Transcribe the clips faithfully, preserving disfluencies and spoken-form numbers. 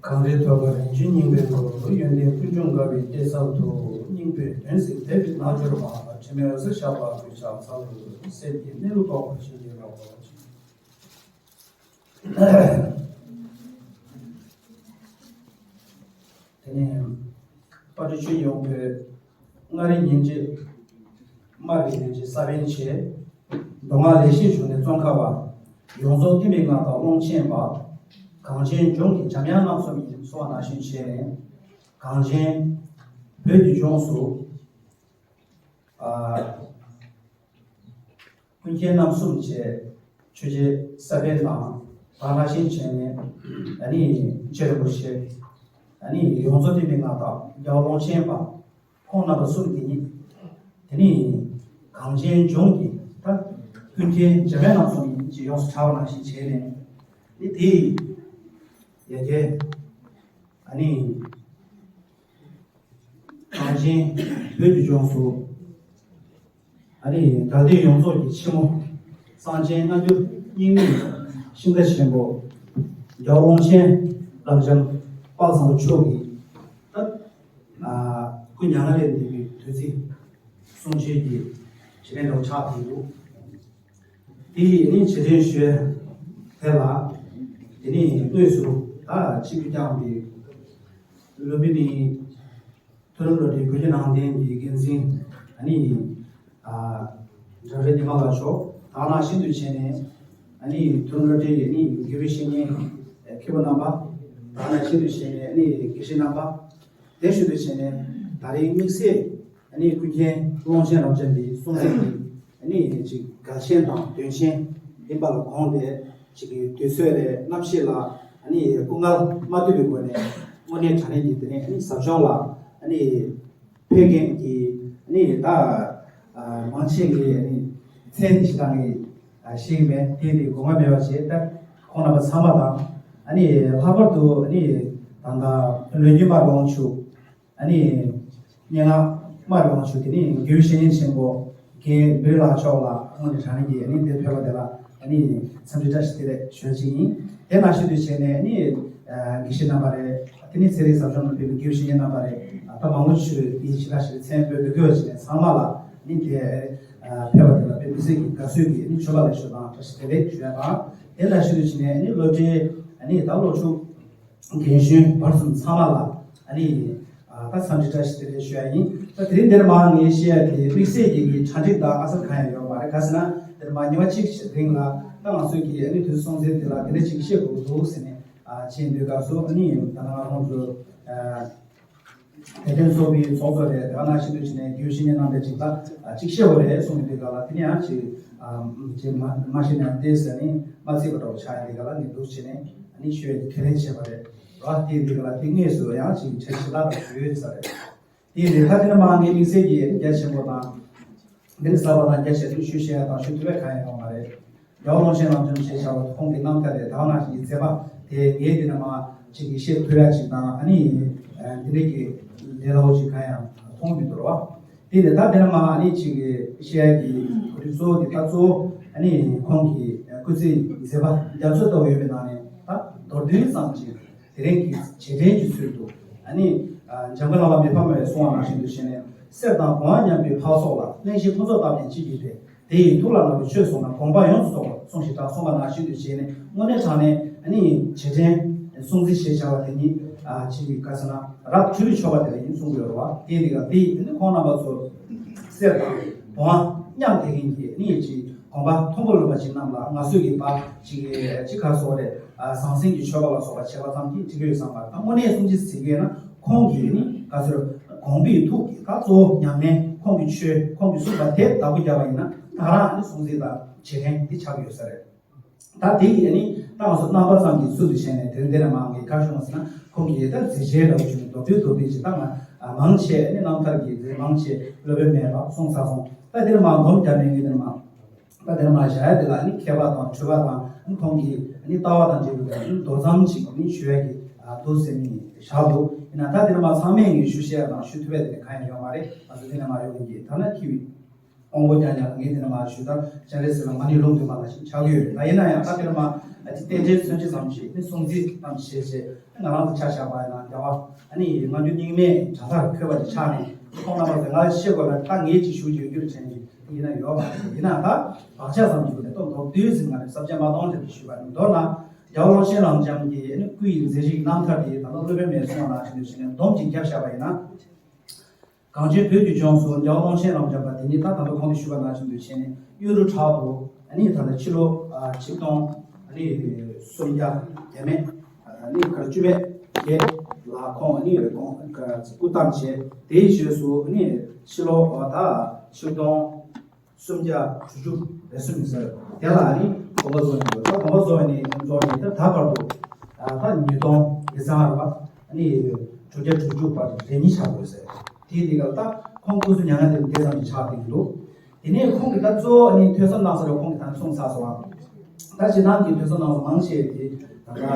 གངས་རིའི་ཐོད་པར་རིན་ཆེན་སྙིང་པོའི་ངོ་། ཡོན་ཏན་ཀུན་འབྱུང་དགའ་བའི་གཏེར་གསར་དུ། སྙིང་པོའི་དོན་གཟིགས་དད་པའི་རྣལ་འབྱོར་མ། དྲི་མེད་འོད་གསལ་ཞགས་པ་གུས་ཕྱག་འཚལ། སེམས་ཀྱི་གནས་ལུགས་རྟོགས་པར་བྱིན་གྱིས་རློབས། དེ་ནས་དཔལ་སྤྲུལ་ཆོས་ཀྱི་དབང་པོས་མངའ་རིས་ཉིན་བྱེད། སྨྲ་བའི་ཉིན་བྱེད་ས་པཎ་བྱས། མདོ་སྔགས་ལེགས་བཤད་གཞུང་ནས་བཙོང་ཁ་བ། ཡོངས་རྫོགས་བསྟན་པའི་མངའ་བདག་ཀློང་ཆེན་པ། གངས་ཅན་ལྗོངས་ཀྱི་འཇམ་དབྱངས་རྣམ་གསུམ་ཡིན་གསུངས་པ་ནང་བཞིན་བྱས་ནས། གངས་ཅན་བོད་ཀྱི་ལྗོངས་སུ། ཨ། ཀུན་མཁྱེན་རྣམ་གསུམ་བཅས་ཆོས་རྗེ་ས་པཎ་དང་། དེ་ནང་བཞིན་བྱས་ནས་ཨ་ནི་རྗེ་རིན་པོ་ཆེ། ཨ་ནི་ཡོངས་རྫོགས་བསྟན་པའི་མངའ་བདག་རྒྱལ་བ་ཀློང་ཆེན་པ། ཁོང་རྣམ་པ་གསུམ་དེ་ཉིད། དེ་ནི་གངས་ཅན་ལྗོངས་ཀྱི་ད་ཀུན་མཁྱེན་འཇམ་དབྱངས་རྣམ་གསུམ་ཡིན་ཅེས་ཡོངས་སུ་གྲགས་པ་ནང་བཞིན་བྱས་ནས། ནི་དེ་ཡི་ཡ་གྱལ། ཨ་ནི་གངས་ཅན་བོད་ཀྱི་ལྗོངས་སུ། ཨ་ནི་དགའ་ལྡན་ཡོངས་རྫོགས་ཀྱི་ཕྱི་མོ། གསང་ཆེན་སྔ་འགྱུར་རྙིང་མའི་ཤིང་རྟ་ཆེན་པོ། རྒྱལ་བ་ཀློང་ཆེན་རབ་འབྱམས་དཔལ་བཟང་པོ་མཆོག་གི། ད་ཨ་སྐུ་མྱ་ངན་ལས་འདས་པའི་དུས་ཚིགས་སྲུང་བྱེད་ཀྱི་བྱེད་ལས་འདྲ་བོ་ཆགས་བསྡད་འདུག་དེ་ཡིས་ནི་རྗེས་དྲན་ཞུ་དེ་ལ། དེ་ནི་དངོས་སུ་ད་ཆིབས་བསྒྱུར་བསྐྱངས་པའི་བློན་པོ་ནི། མཐོ་རིམ་སློབ་གྲྭའི་བོད་ཀྱི་ནང་བསྟན་གྱི་འགན་འཛིན་ཨ་ནི། ཨ། འཇམ་དཔལ་ཉི་མ་ལགས་མཆོག་དེ་ནང་བཞིན་དུ་བྱས་ནས། ཨ་ནི་མཐོ་རིམ་སློབ་གྲྭའི་ཨ་ནི་དགེ་བའི་བཤེས་གཉེན་མཁས་པ་རྣམ་པ། དེ་ནང་བཞིན་དུ་བྱས་ནས་ཨ་ནི་དགེ་བཤེས་རྣམ་པ། དེ་བཞིན་དུ་བྱས་ནས་ད་རེས་དམིགས་བསལ་ཨ་ནི་ཀུན་མཁྱེན་ཀློང་ཆེན་རབ་འབྱམས་པའི་གསུང་ཚིག་དེ་ཨ་ནི་ཅིག་གལ་ཆེན་དང་དོན་ཆེན་ཡིན་པ་ལ་དགོངས་ཏེ། ཅིག་གི་དུས་ཚོད་ལས་རྣམ་ཤེས་ལ་ཨ་ནི་སྐུ་ངལ་མ་ཐེབས་པའི་སྒོ་ནས་དངོས་གནས་དྲང་གནས་ཀྱི་དེ་ནས་ཨ་ནི་ཟབ་སྦྱོང་ལ་ཨ་ནི་ཕེབས་མཁན་གྱི་ཨ་ནི་ད་ཨ་མང་ཆེ་གི་ཨ་ནི་མཚན་ཞིག་དང་ནི་ཨ་ཤེས་ཀྱི་མེད། དེ་ནི་དགོངས་པ་མེད་པ་བྱས། ད་ཁོང་རྣམ་པ་ཚང་མ་དང་ཨ་ནི་ལྷག་པར་དུ་ཨ་ནི་ད་ལྟ་ལོ་རྒྱུས་མ་རོང་ཆུ། ཨ་ནི། སྙན་ངག་སྨྲ་བའི་དབང་ཕྱུག་དེ་ནི་དགེ་བའི་བཤེས་གཉེན་ཆེན་པོ་རྒན་འབྲི་ལགས་མཆོག་ལ་དངོས་གནས་དྲང་གནས་ཀྱི་ཨ་ནི་འདིར་ཕེབས་པ་དེ་ལ་ཨ་ནི་འཚམས་འདྲི་བཀྲ་ཤིས་བདེ་ལེགས་ཞུ་ཡ་ཅིག་ཡིན། དེ་ནང་བཞིན་དུ་བྱས་ནས་ཨ་ནི་ཨ་དགེ་བཤེས་རྣམ་པ་རེད། དེ་ནི་ཚན་རིག་ཟབ་སྦྱོང་གནང་བའི་དགེ་བའི་བཤེས་གཉེན་རྣམ་པ་རེད། ད་མང་པོ་ཞིག་ཡིན་ཕྱི་ལ་ཞིག་མཚན་འབོད་དགོས་པ་བྱས་ནས་ཚང་མ་ལ་ཨ་ནི་དེ་ཨ་ཕེབས་པ་དེ་ལ་དཔེ་མི་སྲིད་ཀྱི་དགའ་བསུ་གི་ཨ་ནི་མཆོད་པ་ལེགས་ཤོས་དང་བཀྲ་ཤིས་བདེ་ལེགས་ཞུ་ཡ་དང་། དེ་ནང་བཞིན་དུ་བྱས་ནས་ཨ་ནི་སློབ་གྲྭའི་ཨ་ནི་ད་སློབ་ཕྲུག་རྒན་གཞོན་བར་གསུམ་ཚང་མ་ལ་ཨ་ནི་ཨ་ད་འཚམས་འདྲི་བཀྲ་ཤིས་བདེ་ལེགས་ཞུ་ཡ་ཡིན། ད་དེ་རིང་འདིར་མ་ངས་བཤད་ཡ་དེ་དམིགས་བསལ་གྱི་གྲ་སྒྲིག་དང་ཨ་གསར་གང་ཡང་ཡོད་མ་རེད། ག་ཟེར་ན་འདིར་མ་ཉི་མ་གཅིག་རིང་ལ་ད་ང་ཚོས་ཀྱི་ཨ་ནི་དུས་སྲུང་ཚན་དེ་ལ་དེ་འདྲ་ཅིག་བཤད་དགོས་འདུག་ཟེར་ནས་ཨ་བྱས་འདུག་སྐབས་སུ་ཨ་ནི་ད་ང་རང་ཚོ་ཨ། དད་ལྡན་ཚོགས་པའི་ཚོགས་གཙོ་རེད། དེ་ག་ནང་བཞིན་དུ་བྱས་ནས་དགེ་བའི་བཤེས་གཉེན་རྣམ་པས་ཅིག་ད་ཅིག་བཤད་དགོས་རེད་གསུངས་ཡོད་དུས་སྒང་ལ། དེ་ནས་ཡང་ཅིག་ཨ་ཅིག་མ་མ་ཤེས་ན་ཏོག་ཙམ་ནི་མ་བརྩིས་པ་འདྲ་བོ་ཆགས་ཡོད་དུས་སྒང་ལ་ངས་འདུག་བྱས་ནས་ཨ་ནི་ཞུ་ཡས་ཀྱི་ཁས་ལེན་བྱས་པ་རེད། ར་དེ་ཡིན་དུས་སྒང་ལ་དེ་དངོས་སུ་ཡང་ཅིག་འཆར་གཞི་ལ་རག་ཡོད་ས་རེད། དེ་ཡིན་དུས་ད་དེ་ནས་མ་ངས་དམིགས་བསལ་གྱི་རྒྱ་ཆེན་པོ་དང་། འདི་ནི་གསར་པ་དང་རྒྱ་ཆེ་རིགས་ཞུ་བཤད་ཡ་དང་ཞུ་ཐུབ་པའི་གང་ཡང་ཡོད་མ་རེད། རྒྱལ་བ་ཀློང་ཆེན་རབ་འབྱམས་ཞེས་བྱ་བ་ཁོང་གི་རྣམ་ཐར་རེད། ད་ག་ནང་བཞིན་གྱི་མཛད་པ་དེ་ངས་འདི་ནས་མ་ཅིག་གིས་བཤད་ཐུབ་ཡ་ཅིག་དང་ཨ་ནི་འདི་འདྲ་གི་ལས་སླ་བོ་ཅིག་གང་ཡང་མཐོང་མི་འདུག་རོ། དེ་ནས་ད་འདི་ནས་མ་ཨ་ནི་ཅིག་གིས་བཤད་ཡ་གི་གོ་སྒྲིག་གཙོ་བོ་དེ་ད་གཙོ་བོ་ཨ་ནི་ཁོང་གི་སྐུ་ཚེའི་མཛད་པ་རྒྱ་མཚོ་ལྟ་བུ་ཡོད་པའི་ནང་ནས་ད་མདོར་བསྡུས་ཙམ་ཅིག་དེ་རིང་གི་རྗེས་དྲན་གྱི་ཚུལ་དུ་ཨ་ནི་འཇམ་མགོན་བླ་མ་མི་ཕམ་པས་གསུངས་པ་ནང་བཞིན་དུ་བྱས་ནས་གསེར་དང་གོང་བ་མཉམ་པའི་འཕགས་ཚོགས་ལ། གླེང་གཞི་ཕུན་ཚོགས་བཏབ་ནས་ཅི་བགྱིས་ཏེ། དེ་ཡི་ཐུགས་ལ་བསྔགས་པའི་ཆོས་གསུངས་ན། དགོངས་པ་ཡོངས་སུ་རྫོགས་པར་གསུངས་ཤིག་གྲགས། གསུངས་པ་ནང་བཞིན་དུ་བྱས་ནས་དངོས་གནས་དྲང་གནས་ཨ་ནི་རྗེས་དྲན་སྲུང་བརྩི་ཞེས་བྱ་བ་དེ་ཉིད་ཨ་ཅི་ག་ཟེར་ན་རབ་བྱུང་གི་ཆོ་ག་དེ་ལ་ཡིན་གསུངས་ཡོད་རེད་བ། དེ་ཡིན་དུས་ཀ་དེ་ཡིན་དུས་ཁོང་རྣམ་པ་ཚོ་གསེར་དང་གོང་བ་མཉམ་དེ་ཡིན་གྱི་ཨ་ནི་ཅི་དགོངས་པ་མཐོན་པོ་ལོན་པ་ཅིག་རྣམས་ལ་ང་ཚོས་ཀྱི་པ་ཅིག་ཅི་ག་སོགས་རེད། ཨ་ཟང་ཟིང་གི་མཆོད་པ་ལ་སོགས་པ་བྱས་པ་ཙམ་གྱིས་འགྲིག་གི་ཡོད་བསམ་པ་དང་། དངོས་གནས་སྲུང་བརྩི་ཟེར་གྱི་ཡོད་ན་ཁོང་གིས་ནི་ག་ཚོད་དགོངས་པའི་ཐུགས་ཀྱི་ད་གཙོ་བོ་ཉམས་ལེན། ཁོང་གི་ཆོས་ཁོང་གིས་གསུངས་པ་དེ་བདག་པོ་བརྒྱབ་པ་ཡིན་ན་ད་རང་ནི་སྲུང་བརྩི་དང་རྗེས་དྲན་འདི་ཆགས་ཀྱི་ཡོད་ས་རེད། ད་དེ་ཡིས་ནི་ད་ང་ཚོ་རྣམ་པ་ཙམ་གྱི་ཚུལ་དུ་བྱས་ནས་དེ་རིང་འདི་ནས་མ་ངས་ག་ཞུ་བ་ཟེར་ན་ཁོང་གིས་ད་མཛད་རྗེས་འདྲ་བོ་བྱུང་མདོར་བསྡུས་མདོར་བསྡུས་ཅིག་ད་ང་མང་ཆེ་ནི་རྣམ་ཐར་གྱི་མཛད་མང་ཆེ་སློབ་དཔོན་མེད་པ་གསུངས་ཚར་སོང་། ད་འདི་ནས་མ་སྡོམ་རྒྱབ་ནས་ངས་འདི་ནས་མ། ད་དེར་མ་བཞག་ཡ་དེ་ལ་ནི་མཁས་པ་དང་གྲུབ་པ་དང་ཁོང་གི་ནི་ལྟ་བ་དང་འབྲེལ་བའི་མདོ་ཙམ་ཞིག་ནི་ཞུ་ཡ་གི་འདུག་ཟེར་ནས་བཞག་འདུག་ཡིན་ན་ད་དེར་མ་ཚང་མས་ངས་ཞུ་ཤེས་ཡ་དང་ཞུ་ཐུབ་ཡ་དེ་གང་ཡང་ཡོད་མ་རེད། ང་ཚོ་དེ་ནས་མ་ཡོང་གི་ཐ་ན་ཁྱི་བའི་དབང་པོ་རྐྱང་རྐྱང་ངས་དེ་ནས་མ་ཞུ་ད་སྤྱན་རས་གཟིགས་ལ་མ་ཎི་ལུང་འདོན་པ་ནང་བཞིན་ཆགས་ཀྱི་ཡོད་རེད། ད་ཡིན་ན་ཡང་ད་དེར་མ་ ཨ་ཅེ་རྟེན་འབྲེལ་མཚོན་བྱེད་ཙམ་ཞིག་ནི་སྲུང་བརྩི་ཙམ་བྱས་བྱས་ང་རང་ཚོ་ཆ་བཞག་པ་ཡིན་ན་རྒྱལ་བ་ཨ་ནི་སྔ་འགྱུར་རྙིང་མའི་གྲྭ་ལྷར་འཁོད་པ་ཅིག་ཆགས་ནས་ཁོང་རྣམ་པ་ཚོས་ང་ལ་བཤད་དགོས་ལ་ད་ངས་ཅིག་ཞུ་རྒྱུ་རྒྱུར་བྱས་ནས་ཡིན་ན་ཡོད་པ་ཡིན་ན་ད་བག་ཆགས་ཙམ་ཞིག་ནས་ཏོག་ཏོག་དུས་ཟིན་ང་ནས་ས་བཅད་མ་གཏོང་ལ་ཞུས་པ་ནི་མདོར་ན་རྒྱལ་བ་ཀློང་ཆེན་རབ་འབྱམས་ཀྱི་ཨ་ནི་སྐུ་ཡི་མཛད་རིམ་རྣམ་ཐར་དེ་ད་ལྟ་སློབ་དཔོན་མའི་གསུང་བ་ནང་བཞིན་དུ་བྱས་ནས་སྡོམ་ཅིག་བརྒྱབ་བཞག་པ་ཡིན་ན། གངས་ཅན་བོད་ཀྱི་ལྗོངས་སུ་རྒྱལ་བ་ཀློང་ཆེན་རབ་འབྱམས་པ་དེ་ཉིད་ད་ད་ལྟ་གོང་དུ་ཞུས་པ་ནང་བཞིན་དུ་བྱས་ནས་གཡུ་རུ་བྲག་ཏུ་ཨ་ནི་ད་ལྟ་ཕྱི་ལོ་ཨ་ཆིག་སྟོང་ཨ་ནི་སུམ་བརྒྱ་བརྒྱ་མེད་ཨ་ནི་ག་བཅུ་མེད་བརྒྱད་ལ་ཁོང་ཨ་ནི་དགོངས་སྐུ་བལྟམས་བྱས་དེའི་རྗེས་སུ་ཨ་ནི་ཕྱི་ལོ་ད་ཆིག་སྟོང་སུམ་བརྒྱ་དྲུག་ཅུ་རེ་གསུམ་ཡིན་ཟེར། དེ་ལ་ནི་དགོངས་པ་རྫོགས་ནས་ད་དགོངས་པ་རྫོགས་ནས་རྫོགས་ནས་ད་ད་བར་དུ་ད་ཉིས་སྟོང་ཉི་ཤུ་རྩ་ལྔ་རེད་པ། ནི་དྲུག་བརྒྱ་དྲུག་ཅུ་བར་དུ་རེ་གཉིས་ཆགས་དགོས་ཟེར། དེའི་དེ་ག་ལ་ད་ཁོང་སྐུ་གཟུགས་མྱ་ངན་འདས་པ་དེ་ཙམ་གྱིས་ཆགས་བསྡད་ཀྱི་འདུག་དེ་ནས་ཁོང་གིས་ད་གཙོ་བོ་ནི་ཐོས་བསམ་གནང་ས་རེད། ཁོང་གིས་ད་གསུངས་ཚར་སོང་། ད་ཕྱི་ནང་གི་ཐོས་བསམ་གནང་ས་མང་ཆེ་དེ་ད་ལྟ།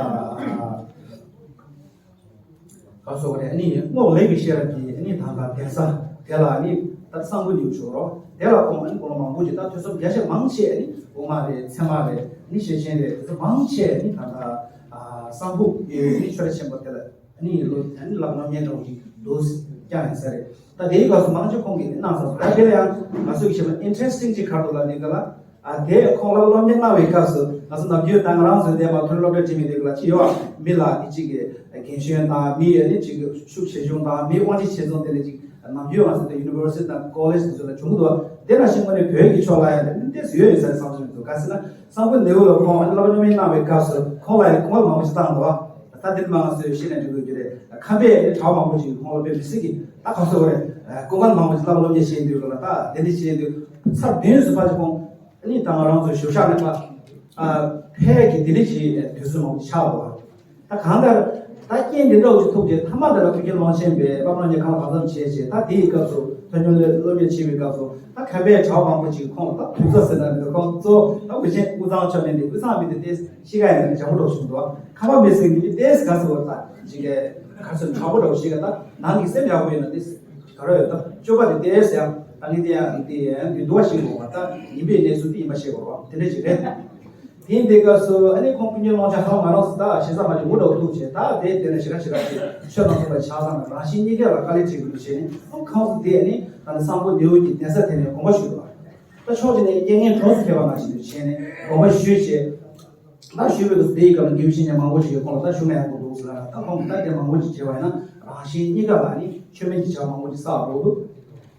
ག་སོགས་རེད། ཨ་ནི་རྔོག་ལེགས་པའི་ཤེས་རབ་ཀྱི་ཨ་ནི་ད་ལྟ་གདན་ས་དེ་ལ་ཨ་ནི་ད་གསང་ཕུ་ནེའུ་ཞུ་རོགས། དེ་ལ་ཁོང་ཨ་ནི་སྐོར་མང་པོ་ཅིག་ད་ཐོས་བསམ་རྒྱ་ཆེ་མང་ཆེ་ཨ་ནི་དབུ་མ་རེད། ཚད་མ་རེད། ཨ་ནི་ཤེར་ཕྱིན་རེད། དེ་ཚོ་མང་ཆེ་ཨ་ནི་ད་ལྟ་གསང་ཕུ་ཡོད་ཨ་ནི་ཆོས་ར་ཆེན་པོ་དེ་ལ་ཨ་ནི་ལོ་ཨ་ནི་བསླབ་སློབ་གཉེར་འདྲ་བོ་ཅིག་འདུག་ཀྱང་ཡིན་ས་རེད། ད་དེའི་སྐབས་སུ་མང་ཆེ་ཁོང་གིས་གནང་ས་རེད། ད་དེ་ལ་ཡང་ང་ཚོས་ཤེས་པ་ཨིན་ཊི་རེ་སི་ཊིང་ཅིག་ག་རེ་འདུག་ལབ་དུས་ག་ལ། ཨ་དེ་ཁོང་ལ་སློབ་གཉེར་གནང་བའི་སྐབས་སུ་ང་ཚོ་ནམ་རྒྱུན་ད་ང་རང་ཚོའི་འདས་པ་མཐོ་རིམ་སློབ་གྲྭ་འགྲིམ་པའི་དུས་ལ་ཅི་ཡོད་མི་ལ་དེ་གཅིག་གི་རྒན་གཞོན་དང་མི་ཡ་ནི་གཅིག་གི་ཤུགས་ཆེ་ཆུང་དང་མི་དབང་ཆ་ཆེ་ཆུང་དེ་ལ་ཅིག་ནམ་རྒྱུན་ང་ཚོ་དེ་ཡུ་ནི་ཝར་སི་ཊི་དང་ཀོ་ལེཇ་དེ་ཚོ་ལ་བྱུང་གི་འདུག་དེ་ནང་བཞིན་དངོས་གནས་བོད་ཀྱི་ཕྱོགས་ལ་ཡང་ནི་ཏོག་ཙམ་ཡོད་ཡོད་ས་རེད་བསམ་གྱི་འདུག་ག་ཟེར་ན་གསང་ཕུ་ནེའུ་ལ་ཁོང་ཨ་ནི་བསླབ་པ་སློབ་གཉེར་གནང་བའི་སྐབས་སུ་ཁོང་ལ་ཡང་ཁོང་ལ་མང་པོ་ཞིག་བཏང་འདུག་ད་དེ་མང་ང་ཚོས་ཤེས་ནས་འགྲིག་དགོས་ཀྱི་རེད། ཁམས་པའི་གྲྭ་བ་མང་པོ་ཞིག་ཁོང་ལ་དཔེ་མི་སྲིད་ཀྱི་ད་ག་ཚོད་རེད། སྐུ་ངལ་མང་པོ་ཞིག་བསླབ་པ་སློབ་གཉེར་བྱེད་འདུག་ལ་ད་དེ་འདྲ་བྱེད་འདུག་ཚར་བདུན་ཙམ་ཕར་ཅིག་ཁོང་ཨ་ནི་ད་ང་རང་ཚོ་ཞུ་ཤག་ནས་ཕར་ཕེབས་ཀྱི་དེ་འདྲ་ཞིག་དུས་ཚོད་མང་པོ་ཆགས་འདུག་ད་གང་ལྟར་ད་རྐྱེན་འདི་འདྲ་བོ་ཞིག་ཐུག་རྗེས་མཐའ་མ་དེ་ལ་ཀུན་མཁྱེན་ཀློང་ཆེན་པས་བསླབ་སློབ་གཉེར་གང་ལ་གང་འཚམ་བྱས་རྗེས་ད་དེའི་སྐབས་སུ་ཐོས་མྱོང་སློབ་གཉེར་བྱེད་པའི་སྐབས་སུ་ད་ཁམས་པའི་གྲྭ་བ་མང་པོ་ཞིག་ཁོང་ལ་ད་ཐུགས་ཚ་ཟེར་ན་མི་འདུག་ཁོང་གཙོ་བོ་ད་འུ་ཆེན་དབུས་གཙང་ཕྱོགས་ནས་འདི་དབུས་གཙང་མི་འདི་ཏེ་གཤིས་ཀ་ཡང་འཇམ་པོ་འདྲ་བོ་ཞིག་འདུག་ཁམས་པ་མི་སེར་གྱི་ཏེ་ག་ཚོད་བར་ད་ཅིག་ག་ཚོད་དྲག་པོ་འདྲ་བོ་ཞིག་ག་ད་ནང་གི་སེམས་ཡག་པོ་ཡིན་ན་ཏེ་ག་རེ་ཡོད་ད་སྤྱོད་པ་དེ་ཏེ་ཡང་ད་ངས་ཏེ་ཡང་འདི་ཡང་འདི་འདུག་བ་ཞིག་འོང་བ་ད་ཡིན་པའི་གནས་ཚུལ་དེ་ཡིན་པ་ཤེས་དགོས་རོགས་དེ་འདྲ་ཞིག་རེད། དེ་ཡིན་དུས་སྐབས་སུ་ཨ་ནི་ཁོང་ཀུན་མཁྱེན་ཀློང་ཆེན་ཧ་ལམ་ང་རང་ཚོ་ད་ཞེ་ས་མ་ཅིག་འུ་འདྲ་བོ་ཐུག་བྱས་ད་དེ་དེ་ནས་ཞེ་དྲག་ཞེ་དྲག་ཅིག་ཆོས་དང་མཐུན་པ་ཆགས་ཙང་རང་གཞན་གཉིས་ཀ་ལ་དཀའ་ལས་བྱེད་དགོས་འདུག་བྱས་ནས་ཁོང་ཁོང་ཚོ་དེ་ཨ་ནི་ད་ནི་གསང་ཕུ་ནེའུ་གི་གདན་ས་དེ་ནས་དགོངས་པ་ཞུས་འདུག་ད་ཕྱོགས་གཅིག་ནས་རྐྱེན་ངན་གྲོགས་སུ་ཕེབས་པ་ནང་བཞིན་དུ་བྱས་ནས་དགོངས་པ་ཞུས་བྱས། ད་ཞུས་པའི་སྐབས་སུ་དེའི་སྐབས་ལ་དགེ་བའི་བཤེས་གཉེན་མང་པོ་ཞིག་གིས་ཁོང་ལ་ད་ཞུ་མ་ཡག་པོ་འདུག་ཟེར་ལ་ད་ཁོང་གིས་ད་དེ་མང་པོ་ཞིག་བྱས་པ་ཡིན་ན་རང་གཞན་གཉིས་ཀ་ལ་ནི་ཆོས་མིན་གྱི་བྱ་བ་མང་པོ་ཞིག་བསགས་འགྲོ་འདུག་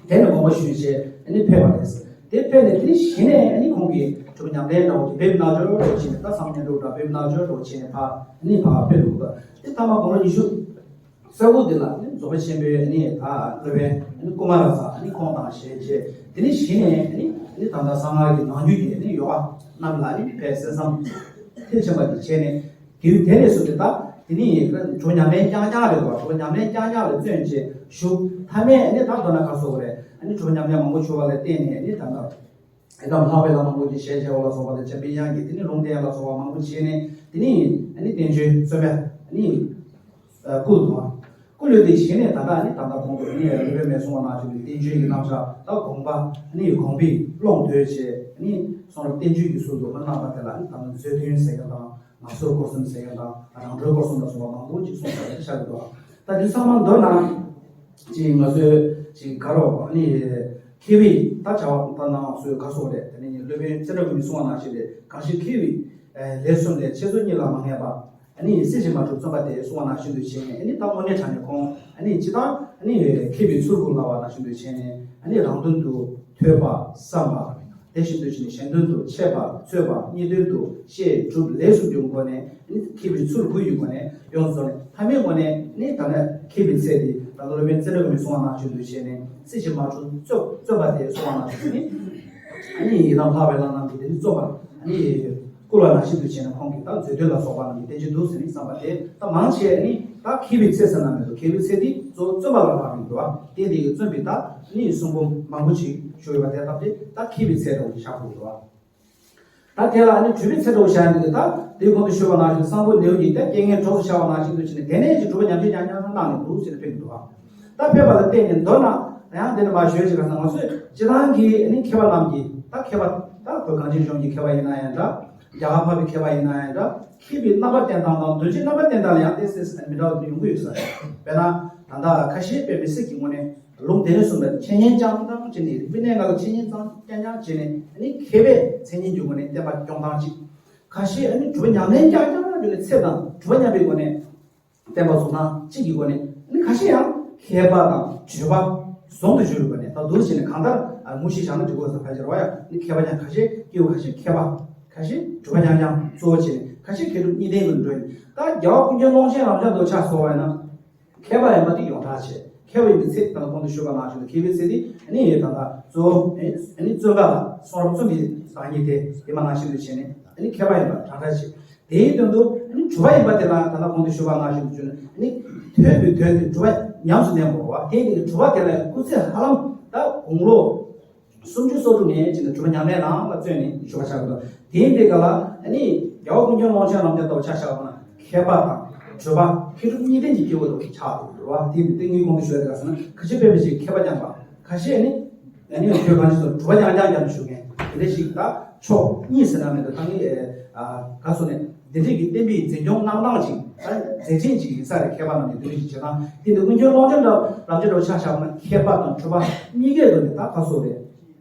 དེ་ནས་དགོངས་པ་ཞུས་བྱས་ནི་ཕེབས་པ་རེད། དེ་ཕེབས་ནས་དེ་ནི་གཞི་ནས་ནི་ཁོང་གིས་གྲུབ་ཉམས་ལྡན་འདྲ་བོ་དེ་འབེབས་གནང་འབྱོར་འགྲོ་བྱས་ནས་ད་སངས་རྒྱས་འགྲོ་འདྲ་འབེབས་གནང་འབྱོར་འགྲོ་བྱས་ནས་ཕ་ནི་ཕ་ཕེབས་འདུག་དེ་ཐ་མ་དགུང་ལོ་ཉི་ཤུ་ས་འུ་དེ་ལ་ནི་རྫོགས་པ་ཆེན་པོའི་ནི་ད་སློབ་དཔོན་ནི་ཀུ་མ་ར་ས་ནི་ཁོང་དང་ཞལ་མཇལ། དེ་ནི་གཞི་ནས་ནི་ནི་ད་ལྟ་གསང་སྔགས་ཀྱི་ནང་རྒྱུད་ཀྱི་ནི་ཡོ་ག་རྣམས་ལ་ནི་དཔེ་གསན་བསམ་མཐིལ་ཕྱིན་པ་དེ་བྱས་ནས་དེ་དེ་ནས་བཟུང་སྟེ་ད་དེ་ནི་གྲུབ་ཉམས་ལྡན་རྐྱང་རྐྱང་རེད་བ། གྲུབ་ཉམས་ལྡན་རྐྱང་རྐྱང་ལ་བརྩོན་བྱས་བཞུགས། མཐའ་མའི་ནི་ད་མདོར་ན་ག་སོགས་རེད། ནི་གྲུབ་ཉམས་ལྡན་མང་པོ་བྱུང་བ་ལ་བརྟེན་ནས་ནི་ད་ལྟ། ཡི་དམ་ལྷག་པའི་ལྷ་མང་པོ་ཅིག་ཞལ་མཇལ་བ་ལ་སོགས་པ་དང་། འཇམ་པའི་དབྱངས་ཀྱི་དེ་ནི་ལུང་བསྟན་ལ་སོགས་པ་མང་པོ་བྱས་ནས་དེ་ནི་ཨ་ནི་བསྟན་བཅོས་རྩོམ་པ་ནི་ཨ་བསྐུལ་དང་། བསྐུལ་ཡོད་དེ་གཞི་ནས་ད་ལྟ་ནི་ད་ལྟ་གོང་དུ་ནི་སློབ་དཔོན་མས་གསུངས་པ་ནང་བཞིན་དུ་བསྟན་བཅོས་ཀྱི་རྣམ་གཞག་ད་དགོངས་པ་ནི་དགོངས་པའི་ཀློང་བརྡོལ་བྱས་ནི་གསུང་རབ་བསྟན་བཅོས་ཀྱི་ཚུལ་དུ་མ་གནང་བ་དེ་ལ་ནི་ད་ལྟ་མཛོད་བདུན་ཟེར་མཁན་དང་། ངག་སོར་སྐོར་གསུམ་ཟེར་མཁན་དང་རང་གྲོལ་སྐོར་གསུམ་ལ་སོགས་པ་མང་པོ་ཅིག་གསུངས་པ་ཆགས་ཀྱི་འདུག་ད་འདི་ཚང་མ་མདོར་ན་ཅིག་ང་ཚོས་ཅིག་དགའ་རོགས་ཨ་ནི་མཁས་པའི་ད་བྱ་བ་ད་ནང་སོས་ག་སོགས་རེད། དེ་ནས་སློབ་དཔོན་ཙནྡྲ་གོ་མིས་གསུངས་པ་ནང་བཞིན་རེད། གང་ཞིག་མཁས་པའི་ལས་གསུམ་ལས་འཆད་རྩོད་གཉིས་ལ་མ་ངེས་པ་ཨ་ནི་སྲིད་ཞི་མ་གྲུབ་རྩོམ་པ་དེ་གསུངས་པ་ནང་བཞིན་དུ་བྱས་ནས་ཨ་ནི་ད་དངོས་གནས་དྲང་གནས་ཁོང་ཨ་ནི་ཅི་ལྟར་ཨ་ནི་མཁས་པའི་ཚུལ་དགུ་ལབ་པ་ནང་བཞིན་དུ་བྱས་ནས་ཨ་ནི་རང་དོན་དུ་ཐོས་པ་བསམ་པ། དེ་བཞིན་དུ་ཕྱིན་གཞན་དོན་དུ་འཆད་པ་རྩོད་པ་གཉིས་དོན་དུ་བཤད་སྒྲུབ་ལས་གསུམ་གྱི་སྒོ་ནས་ནི་མཁས་པའི་ཚུལ་དགུ་ཡི་སྒོ་ནས་ཡོངས་སུ་རྫོགས་ནས་ཐ་མའི་སྒོ་ནས་ནི་ད་ནི་མཁས་པའི་ཚད་དེ་ད་ལྟ་སློབ་དཔོན་ཙནྡྲ་གོ་མིས་གསུངས་པ་ནང་བཞིན་དུ་བྱས་ནས་སྲིད་ཞི་མ་གྲུབ་རྩོད་རྩོད་པ་དེ་གསུངས་པ་ནང་བཞིན་ནི་ཨ་ནི་ཡི་དམ་ལྷག་པའི་ལྷ་རྣམས་ཀྱིས་དེ་ནི་རྩོད་པ་ཨ་ནི་བསྐུལ་བ་ནང་བཞིན་དུ་བྱས་ནས་ཁོང་གིས་ད་མཛོད་བདུན་ལ་སོགས་པ་རྣམས་ཀྱི་བསྟན་བཅོས་འདུག་ཟེར་ནི་བསམ་པ་དེ་ད་མང་ཆེ་ནི་ད་མཁས་པའི་ཚད་ཟེར་ན་མི་འདུག་མཁས་པའི་ཚད་དེ་གཙོ་བོ་རྩོད་པ་ལ་རག་ཡོང་འདུག་བ། དེ་དེ་གི་རྩོམ་པའི་ད་ནི་གསུང་འབུམ་མང་པོ་ཅིག་ཤོར་ཡོད་པ་དེ་ལྟ་སྟེ་ད་མཁས་པའི་ཚད་འདྲ་བོ་ཞིག་བཞག་དགོས་འདུག་བ། ད་དེ་ལ་ནི་གྲུབ་པའི་ཚད་འདྲ་བོ་བཞག་ཡོང་དུས་ད་དེའི་གོང་དུ་ཞུས་པ་ནང་བཞིན་གསང་ཕུ་ནེའུ་གིས་ད་རྐྱེན་ངན་གྲོགས་སུ་ཤར་བ་ནང་བཞིན་དུ་བྱས་ནས་དེ་ནས་ཀྱི་གྲུབ་པ་ཉམས་བཞེས་རྐྱང་རྐྱང་གནང་ནས་འདུག་ཟེར་ནས་ཕེབས་འདུག་བ། ད་ཕེབས་པ་ལ་བརྟེན་ནས་མདོར་ན་ཡང་དེ་ནི་མ་ཞུས་ཅིག་ག་ས་ང་ཚོས་སྤྱི་བཏང་གི་ནི་མཁས་པ་རྣམས་ཀྱིས་ད་མཁས་པ་ད་བོད་གངས་ཅན་ལྗོངས་ཀྱི་མཁས་པ་ཡིན་ན་ཡང་འདྲ། རྒྱ་གར་འཕགས་པའི་མཁས་པ་ཡིན་ན་ཡང་འདྲ། མཁས་པའི་རྣམ་པར་བསྟན་སྟངས་དང་མདོ་རྒྱུད་རྣམ་པར་བསྟན་སྟངས་ལ་ཡང་ཏོག་ཙམ་མི་འདྲ་བ་དེ་ཡོང་གི་ཡོད་ས་རེད། དཔེར་ན་ད་ལྟ་ཁ་ཤས་དཔེ་མི་སྲིད་ཀྱི་ངོས་ནས་ལུང་སྡེ་སྣོད་གསུམ་ལ་འཆད་ཉན་རྐྱང་རྐྱང་བྱས་ནས། རིག་པའི་གནས་ལྔ་ལ་འཆད་ཉན་རྐྱང་རྐྱང་བྱས་ནས། ཨ་ནི་མཁས་པའི་མཚན་ཉིད་ཀྱི་སྒོ་ནས་བསྟན་པ་སྐྱོང་སྟངས་གཅིག། ཁ་ཤས་ཨ་ནི་སྒྲུབ་པ་ཉམས་ལེན་རྐྱང་རྐྱང་བྱས་ནས་ཚེ་དང་སྒྲུབ་པ་མཉམ་པའི་སྒོ་ནས་བསྟན་པ་བཟུང་སྟངས་གཅིག་གི་སྒོ་ནས། ཨ་ནི་ཁ་ཤས་ཡང་མཁས་པ་དང་སྤྱོད་པ་ཟུང་དུ་འཇུག་པའི་སྒོ་ནས། ད་འདུག་བྱས་ནས་གང་ལྟར་ཨ་དངོས་གཞི་བཞག་ན་འགྲིག་གི་ཡོད་ས་ཕལ་ཆེར་བ་ཡང་། ཨ་ནི་མཁས་པ་ཀྱང་ཁ་ཤས། སྐྱེས་བུ་ཁ་ཤས་མཁས་པ། ཁ་ཤས་སྒྲུབ་པ་རྐྱང་རྐྱང་གཙོ་བོ་བྱས་ནས། ཁ་ཤས་མཁས་གྲུབ་གཉིས་ལྡན་དུ་འགྲོ་ཡིན། ད་རྒྱལ་བ་ཀུན་མཁྱེན་ཀློང་ཆེན་རབ་འབྱམས་དང་ཆ་བཞག་པ་ཡིན་ན། མཁས་པ་ཡིན་པ་དེ་ཡོངས་གྲགས་ཆེ། མཁས་པ་ཡིན་པའི་ཚེ་ད་ལྟ་གོང་དུ་ཞུས་པ་ནང་བཞིན་དུ། མཁས་པའི་ཚེ་དེ་ཨ་ནི་ད་ལྟ་གཙོ་བོ་ཨ་ནི་བརྩོན་འགྲུས་ལ་གསུང་རབ་བརྩོན་པའི་བདག་ཉིད་དེ། དེ་མ་ནང་བཞིན་དུ་བྱས་ནས་ཨ་ནི་མཁས་པ་ཡིན་པ་གྲགས་ཆེ། དེའི་དོན་དུ་ཨ་ནི་གྲུབ་པ་ཡིན་པ་དེ་ལ་ད་ལྟ་གོང་དུ་ཞུས་པ་ནང་བཞིན་དུ་བྱས་ནས། ཨ་ནི་དོན་དུ་དོན་དུ་གྲུབ་པ་ཉམས་སུ་ལེན་དགོས་པ། དེ་ཡིན་དུས་གྲུབ་པ་དེ་ལ་སྐུ་ཚེ་ཧ་ལམ་ད་དགུང་ལོ་སུམ་ཅུ་སོ་དྲུག་ནས་བྱས་ནས་གྲུབ་པ་ཉམས་ལེན་ནང་ལ་བརྩོན་ནས་བཞུགས་པ་ཆགས་ཀྱི་འདུག། དེ་ཡིན་དུས་ག་ལ་ཨ་ནི་རྒྱལ་བ་ཀུན་མཁྱེན་ཀློང་ཆེན་རབ་འབྱམས་ལྟ་བུ་ཆ་བཞག་པ་ན། མཁས་པ་དང་གྲུབ་པ། མཁས་གྲུབ་གཉིས་ལྡན་གྱི་སྐྱེས་བུ་དེ་ཆགས་འདུག་རེད་བ། དེ་ཡིན་དུས་དེ་ངས་གོང་དུ་ཞུས་པ་དེ་ག་ཟེར་ན། ཁ་ཤས་དཔེ་མི་སྲིད་མཁས་པ་རྐྱང་པ། ཁ་ཤས་ཨ་ནི་ཨ་ནི་ཁྱོད་གང་ཞིག་སོང་གྲུབ་པ་རྐྱང་རྐྱང་རྐྱང་ཞུ་མཁན་དེ་འདྲ་ཞིག། ད་ཕྱོགས་གཉིས་ཟེར་ན་མེད་དུ། ད་ངས་ཨ་ག་སོ་ནས་འདི་འདྲས་ཀྱི་བསྟན་པའི་འཛིན་སྐྱོང་གནང་སྟངས་ཅིག། ད་མཛད་འཕྲིན་ཅིག་ཡིན་ས་རེད། མཁས་པ་རྣམས་ཀྱི་འདུ་ཤེས་བྱེད་སྟངས་དེ་འདི་ཀུན་མཁྱེན་ཀློང་ཆེན་རབ་འབྱམས་ལྟ་བུ་ཆ་བཞག་པ་ན། མཁས་པ་དང་གྲུབ་པ་གཉིས་ཀའི་སྒོ་ནས་ད་ག་སོ་རེད།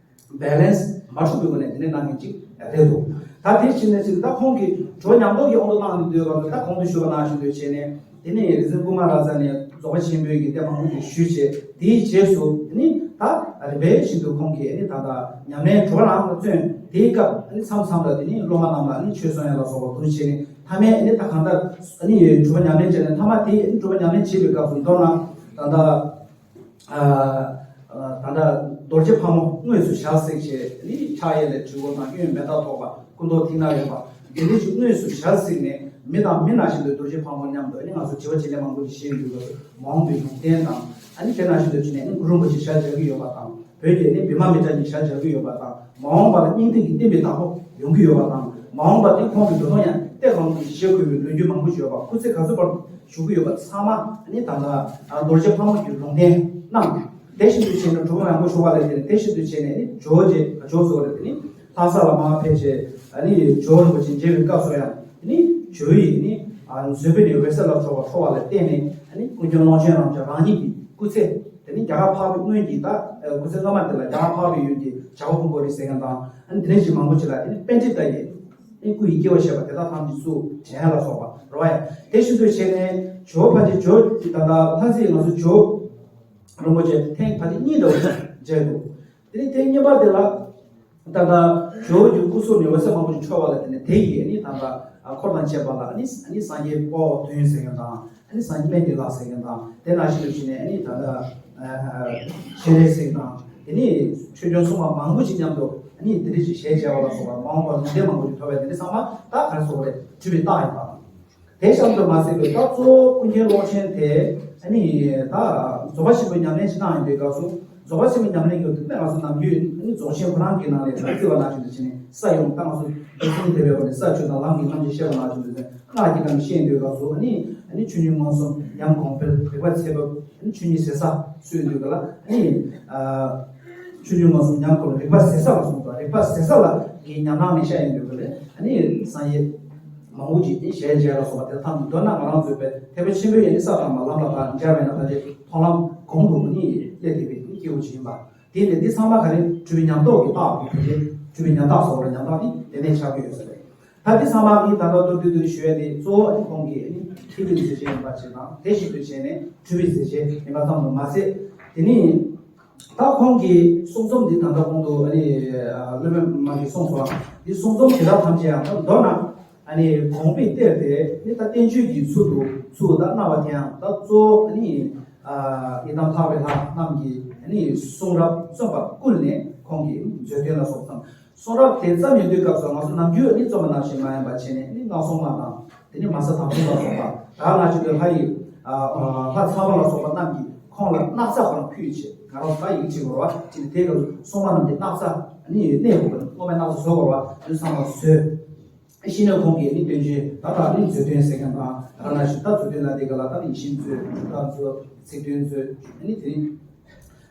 བེ་ལེན་སི་མ་འཁྲུགས་པའི་སྒོ་ནས་དེ་འདྲ་གནང་མཁན་ཅིག་རེད་འདུག། ད་དེ་བྱས་ནས་ཅིག་ད་ཁོང་གིས་གྲུབ་པ་ཉམས་རྟོགས་ཀྱི་དབང་དུ་བཏང་ནས་སྡོད་པ་ལ། ད་གོང་དུ་ཞུས་པ་ནང་བཞིན་དུ་བྱས་ནས། དེ་ནས་རིག་འཛིན་ཀུ་མ་ར་ཛ་ནས་རྫོགས་པ་ཆེན་པོའི་གི་བསྟན་པ་མང་པོ་ཞིག་ཞུས་བྱས། དེའི་རྗེས་སུ་ནི་ད་རིམ་པས་བཞིན་དུ་ཁོང་གིས་ནི་ད་ལྟ་ཉམས་ལེན་གྲུབ་པ་རང་ལ་བརྩོན། དེའི་སྐབས་ནི་མཚམས་མཚམས་ལ་དེ་ནི་སློབ་མ་རྣམས་ལ་ནི་ཆོས་གསུང་ཡ་ལ་སོགས་པ་འདུག་བྱས་ནས། མཐའ་མའི་ནི་ད་གང་ལྟར་ནི་གྲུབ་པ་ཉམས་ལེན་བྱས་ནས། མཐའ་མ་དེ་ནི་གྲུབ་པ་ཉམས་ལེན་བྱེད་པའི་སྐབས་སུ། མདོར་ན་ད་ལྟ་ཨ་ད་ལྟ་རྡོ་རྗེ་ཕག་མོ་དངོས་སུ་ཞལ་གཟིགས་བྱས། ནི་ཕྱག་གཡས་ལ་དྲིལ་བུ་དང་གཡོན་མེ་སྟག་ཐོགས་པ། སྐུ་མདོག་མཐིང་ནག་ཡོད་པ། དེ་འདྲ་ཞིག་དངོས་སུ་ཞལ་གཟིགས་ནས། མི་དང་མི་ནང་བཞིན་དུ་རྡོ་རྗེ་ཕག་མོ་མཉམ་དུ། ཨ་ནི་ང་ཚོ་དྲི་བ་དྲིས་ལན་མང་པོ་ཞིག་བཤད་ཡོང་དུས། མ་འོངས་པའི་ལུང་བསྟན་དང་། ཨ་ནི་དེ་ནང་བཞིན་དུ་བྱས་ནས་ཨ་ནི་གུ་རུ་རིན་པོ་ཆེ་ཞལ་མཇལ་གྱི་ཡོད་པ་དང་། བོད་ཀྱི་ཨ་ནི་བི་མ་མི་ཏྲ་གཉིས་ཞལ་མཇལ་གྱི་ཡོད་པ་དང་། མ་འོངས་པ་ལ་སྙིང་ཐིག་གི་བསྟན་པའི་བདག་པོ་ཡོང་གི་ཡོད་པ་དང་། མ་འོངས་པ་དེ་ཁོང་གི་འགྲོ་སྟངས་ཡང་ཏེ་གང་གི་ཞེ་དགོས་པའི་ལོ་རྒྱུས་མང་པོ་ཞིག་ཡོད་པ། སྐུ་ཚེ་ག་ཚོད་བར་བཞུགས་ཀྱི་ཡོད་པ་ཚང་མ་ཨ་ནི་ད་ལྟ་རྡོ་རྗེ་ཕག་མོ་གི་ལུང་བསྟན་གནང་། དེ་བཞིན་དུ་བྱས་ནས་གྲུབ་པ་རིན་པོ་ཆེ་བ་ལས་དེ་ནས་དེ་བཞིན་དུ་བྱས་ནས་ནི་ཇོ་བོ་རྗེ། ཇོ་བོ་ཟེར་བ་རེད། དེ་ནི་ལྷ་ས་ལ་མར་ཕེབས་བྱས། ཨ་ནི་ཇོ་བོ་རིན་པོ་ཆེ་མཇལ་བའི་སྐབས་སུ་ཡང་། དེ་ནི་ཇོ་བོ་ཡིས་ནི་ཨ་མཛོད་དཔོན་ནས་འོད་གསལ་ལ་འཕྲོ་བ། འཕྲོ་བ་ལ་བརྟེན་ནས། ཨ་ནི་ཀུན་མཁྱེན་ཀློང་ཆེན་རབ་འབྱམས་རང་ཉིད་ཀྱི་སྐུ་ཚེ་དེ་ནི་རྒྱ་གར་འཕགས་པའི་སྔོན་གྱི་ད་སྐུ་ཚེ་སྔ་མ་དེ་ལ་རྒྱ་གར་འཕགས་པའི་ཡུལ་གྱི་བྱ་བ་ཕུང་པོ་རེད་ཟེར་མཁན་དང་། ཨ་ནི་དེ་ནས་ཅིག་མང་པོ་ཅིག་ལ་དེ་ནི་པཎྜི་ཏ་ཡི་ཨ་ནི་སྐུ་ཡི་སྐྱེ་བ་བཞེས་པ་དེ་དག་ཐམས་ཅད་ཚུར་དྲན་ལ་སོགས་པ་རེད་བ། ཡང་དེ་བཞིན་དུ་བྱས་ནས་ཇོ་བོ་ཕལ་ཆེར་ཇོ་བོ་ད་ལྟ་ལྷ་སའི་ང་ཚོ་ཇོ་བོ་རིན་པོ་ཆེ་ཐེངས་ཕལ་ཆེར་གཉིས་འདྲ་བོ་ཅིག་མཇལ་འདུག། དེ་ནས་ཐེངས་གཉིས་པ་དེ་ལ་ད་ལྟ་ཇོ་བོ་རྒྱུ་སྐུ་གསུང་ནས་འོད་ཟེར་མང་པོ་ཞིག་འཕྲོ་བ་ལ་བརྟེན་ནས། དེ་ཡིས་ནི་ད་ལྟ་འཁོར་དང་བཅས་པ་ལ་ནི་ནི་སངས་རྒྱས་དཔའ་བོ་དོན་ཟེར་མཁན་དང་། ནི་སངས་རྒྱས་སྨན་གྱི་བླ་ཟེར་མཁན་དང་། དེ་ནང་བཞིན་དུ་བྱས་ནས་ནི་ད་ལྟ་སྤྱན་རས་གཟིགས་དང་། དེ་ནི་ཆོས་སྐྱོང་སྲུང་མ་མང་པོ་ཞིག་མཉམ་དུ་ནི་དེ་འདྲ་ཞིག་ཞལ་མཇལ་བ་ལ་སོགས་པ། མ་འོངས་པར་ལུང་བསྟན་མང་པོ་ཞིག་ཐོབ་པས། དེ་འདྲ་ཚང་མ་ད་ག་རེ་ཟེར་དགོས་རེད། གྲུབ་པའི་རྟགས་ཡིན་པ། དེ་ཙམ་དུ་མ་ཟད་པའི་ད་གཙོ་བོ་ཀུན་མཁྱེན་ཀློང་ཆེན་དེ་ཨ་ནི་ད་རྫོགས་པ་ཆེན་པོའི་ཉམས་ལེན་ཞིག་གནང་ཡོང་དུས་སྐབས་སུ། རྫོགས་པ་ཆེན་པོའི་ཉམས་ལེན་གྱི་དུས་ནས་ང་ཚོ་ནམ་རྒྱུན་ཨ་ནི་རྫོགས་ཆེན་ཁོ་རང་གི་ནང་ལས་ད་བརྩི་བ་ནང་བཞིན་དུ་བྱས་ནས་ས་ཡོང་། ད་ང་ཚོ་རྒྱུ་གསུམ་དེ་བས་པ་ནས་ས་ཆོས་དང་ལམ་གྱི་རྣམ་འབྱེད་བཤད་པ་ནང་བཞིན་དུ་སྔགས་ཀྱི་ཀ་ནས་བཤད་ཡོང་དུས་སྐབས་སུ། ཨ་ནི་ཨ་ནི་ཆོས་ཉིད་མངོན་སུམ། ཉམས་གོང་འཕེལ། རིག་པ་ཚད་ཕེབས། ཨ་ནི་ཆོས་ཉིད་ཟད་ས་སུ་ཡོང་དུས་ག་ལ། ཨ་ནི་ཨ། ཆོས་ཉིད་མངོན་སུམ། ཉམས་གོང་འཕེལ། རིག་པ་ཟད་ས་ལ་སོགས་པ། རིག་པ་ཟད་ས་ལ་གི་ཉམས་སྣང་ནས་བཤད་ཡོང་དུས་ག་ལ། ཨ་ནི་སངས་རྒྱས་མང་པོ་ཅིག་ནི་ཞལ་མཇལ་ལ་སོགས་པ་དེ་ཐམས་ཅད། མདོར་ན་ང་རང་ཚོའི་བོད་ཐེག་པ་ཆེན་པོའི་ཡ་ནི་ས་དང་པོ་ལམ་ལ་ཕར་མཇལ་བས་ན། ཕལ་ཆེར་མཐོང་ལམ་གོང་དུ་ནི་སླེབས་བསྡད་པའི་ནི་སྐྱེས་བུ་ཅིག་ཡིན་པ། དེ་ལས་འདི་ཚང་མ་ག་རེ། གྲུབ་པའི་ཉམས་རྟོགས་ཀྱི་རྟགས་དང་། གྲུབ་པའི་ཉམས་རྟགས་སོགས་ལ་ཉམས་རྟགས་དེ་དེ་ནས་ཆགས་ཀྱི་ཡོད་ས་རེད། ད་འདི་ཚང་མ་ནི་ད་ལྟ་མདོར་བསྡུས་བསྡུས་ཞུ་ཡ་དེ། གཙོ་བོ་ནི་ཁོང་གི་ནི་མཁས་པའི་མཛད་རྗེས་ཡིན་པ་ཞིག་དང་། དེ་བཞིན་དུ་བྱས་ནས་གྲུབ་པའི་མཛད་རྗེས་ཡིན་པ་ཙམ་དུ་མ་ཟད། དེ་ནི་ད་ཁོང་གིས་གསུང་རྩོམ་འདི་ད་ལྟ་གོང་དུ་ཨ་ནི་སློབ་དཔོན་མ་གིས་གསུངས་སོང་། འདི་གསུང་རྩོམ་དེ་དག་ཐམས་ཅད་ཡང་ད་མདོར་ན་ཨ་ནི་དགོངས་པའི་གཏེར་དེ་ནི་ད་བསྟན་བཅོས་ཀྱི་ཚུལ་དུ་ཚུལ་ད་གནང་བ་དེ་ཡང་ད་གཙོ་བོ་ཨ་ནི་ཨ་ཡི་དམ་འཕགས་པའི་ལྷ་རྣམས་ཀྱི་ཨ་ནི་གསུང་རབ་རྩོམ་པར་བསྐུལ་ནས། ཁོང་གིས་མཛོད་དོན་ལ་སོགས་ཙམ། གསུང་རབ་དེ་ཙམ་ཡིན་དུས་སྐབས་སུ་ང་ཚོ་ནམ་རྒྱུན་ནི་རྩོམ་པ་ནང་བཞིན་མ་ཡིན་པ་བྱས་ནས། ནི་སྔགས་སྲུང་མ་དང་། དེ་ནི་མ་གསལ་དྭགས་པོ་ལ་སོགས་པ། ད་ང་ཚོ་གི་ལྷ་ཡི་ཨ་ལྷ་ཚངས་པ་ལ་སོགས་པ་རྣམས་ཀྱིས་ཁོང་ལ་སྣག་ཚ་ཁོ་རང་ཕུལ་བྱས། ང་རང་ཚོ་ད་ཡིག་བྲིས་དགོས་རེད་བ། བྲིས་ནས་དེའི་སྐབས་སུ་སྲུང་མ་རྣམས་ཀྱིས་སྣག་ཚ་ནི་གནས་དགོས་པ། སྔོན་མའི་སྣག་ཚ་བཟོ་དགོས་རེད་བ། དེ་ཚང་མ་བཟོས། ཤི་ནས་ཁོང་གིས་ནི་བསྟན་བཅོས་ད་ལྟ་ནི་མཛོད་དོན་ཟེར་མཁན་དང་། ད་ནང་བཞིན་ད་མཛོད་དོན་ལ་དེ་ག་ལ་ད་ཡིད་བཞིན་མཛོད། སྒྲུབ་རྟགས་མཛོད། ཚིག་དོན་མཛོད། ནི་དེ་ནི་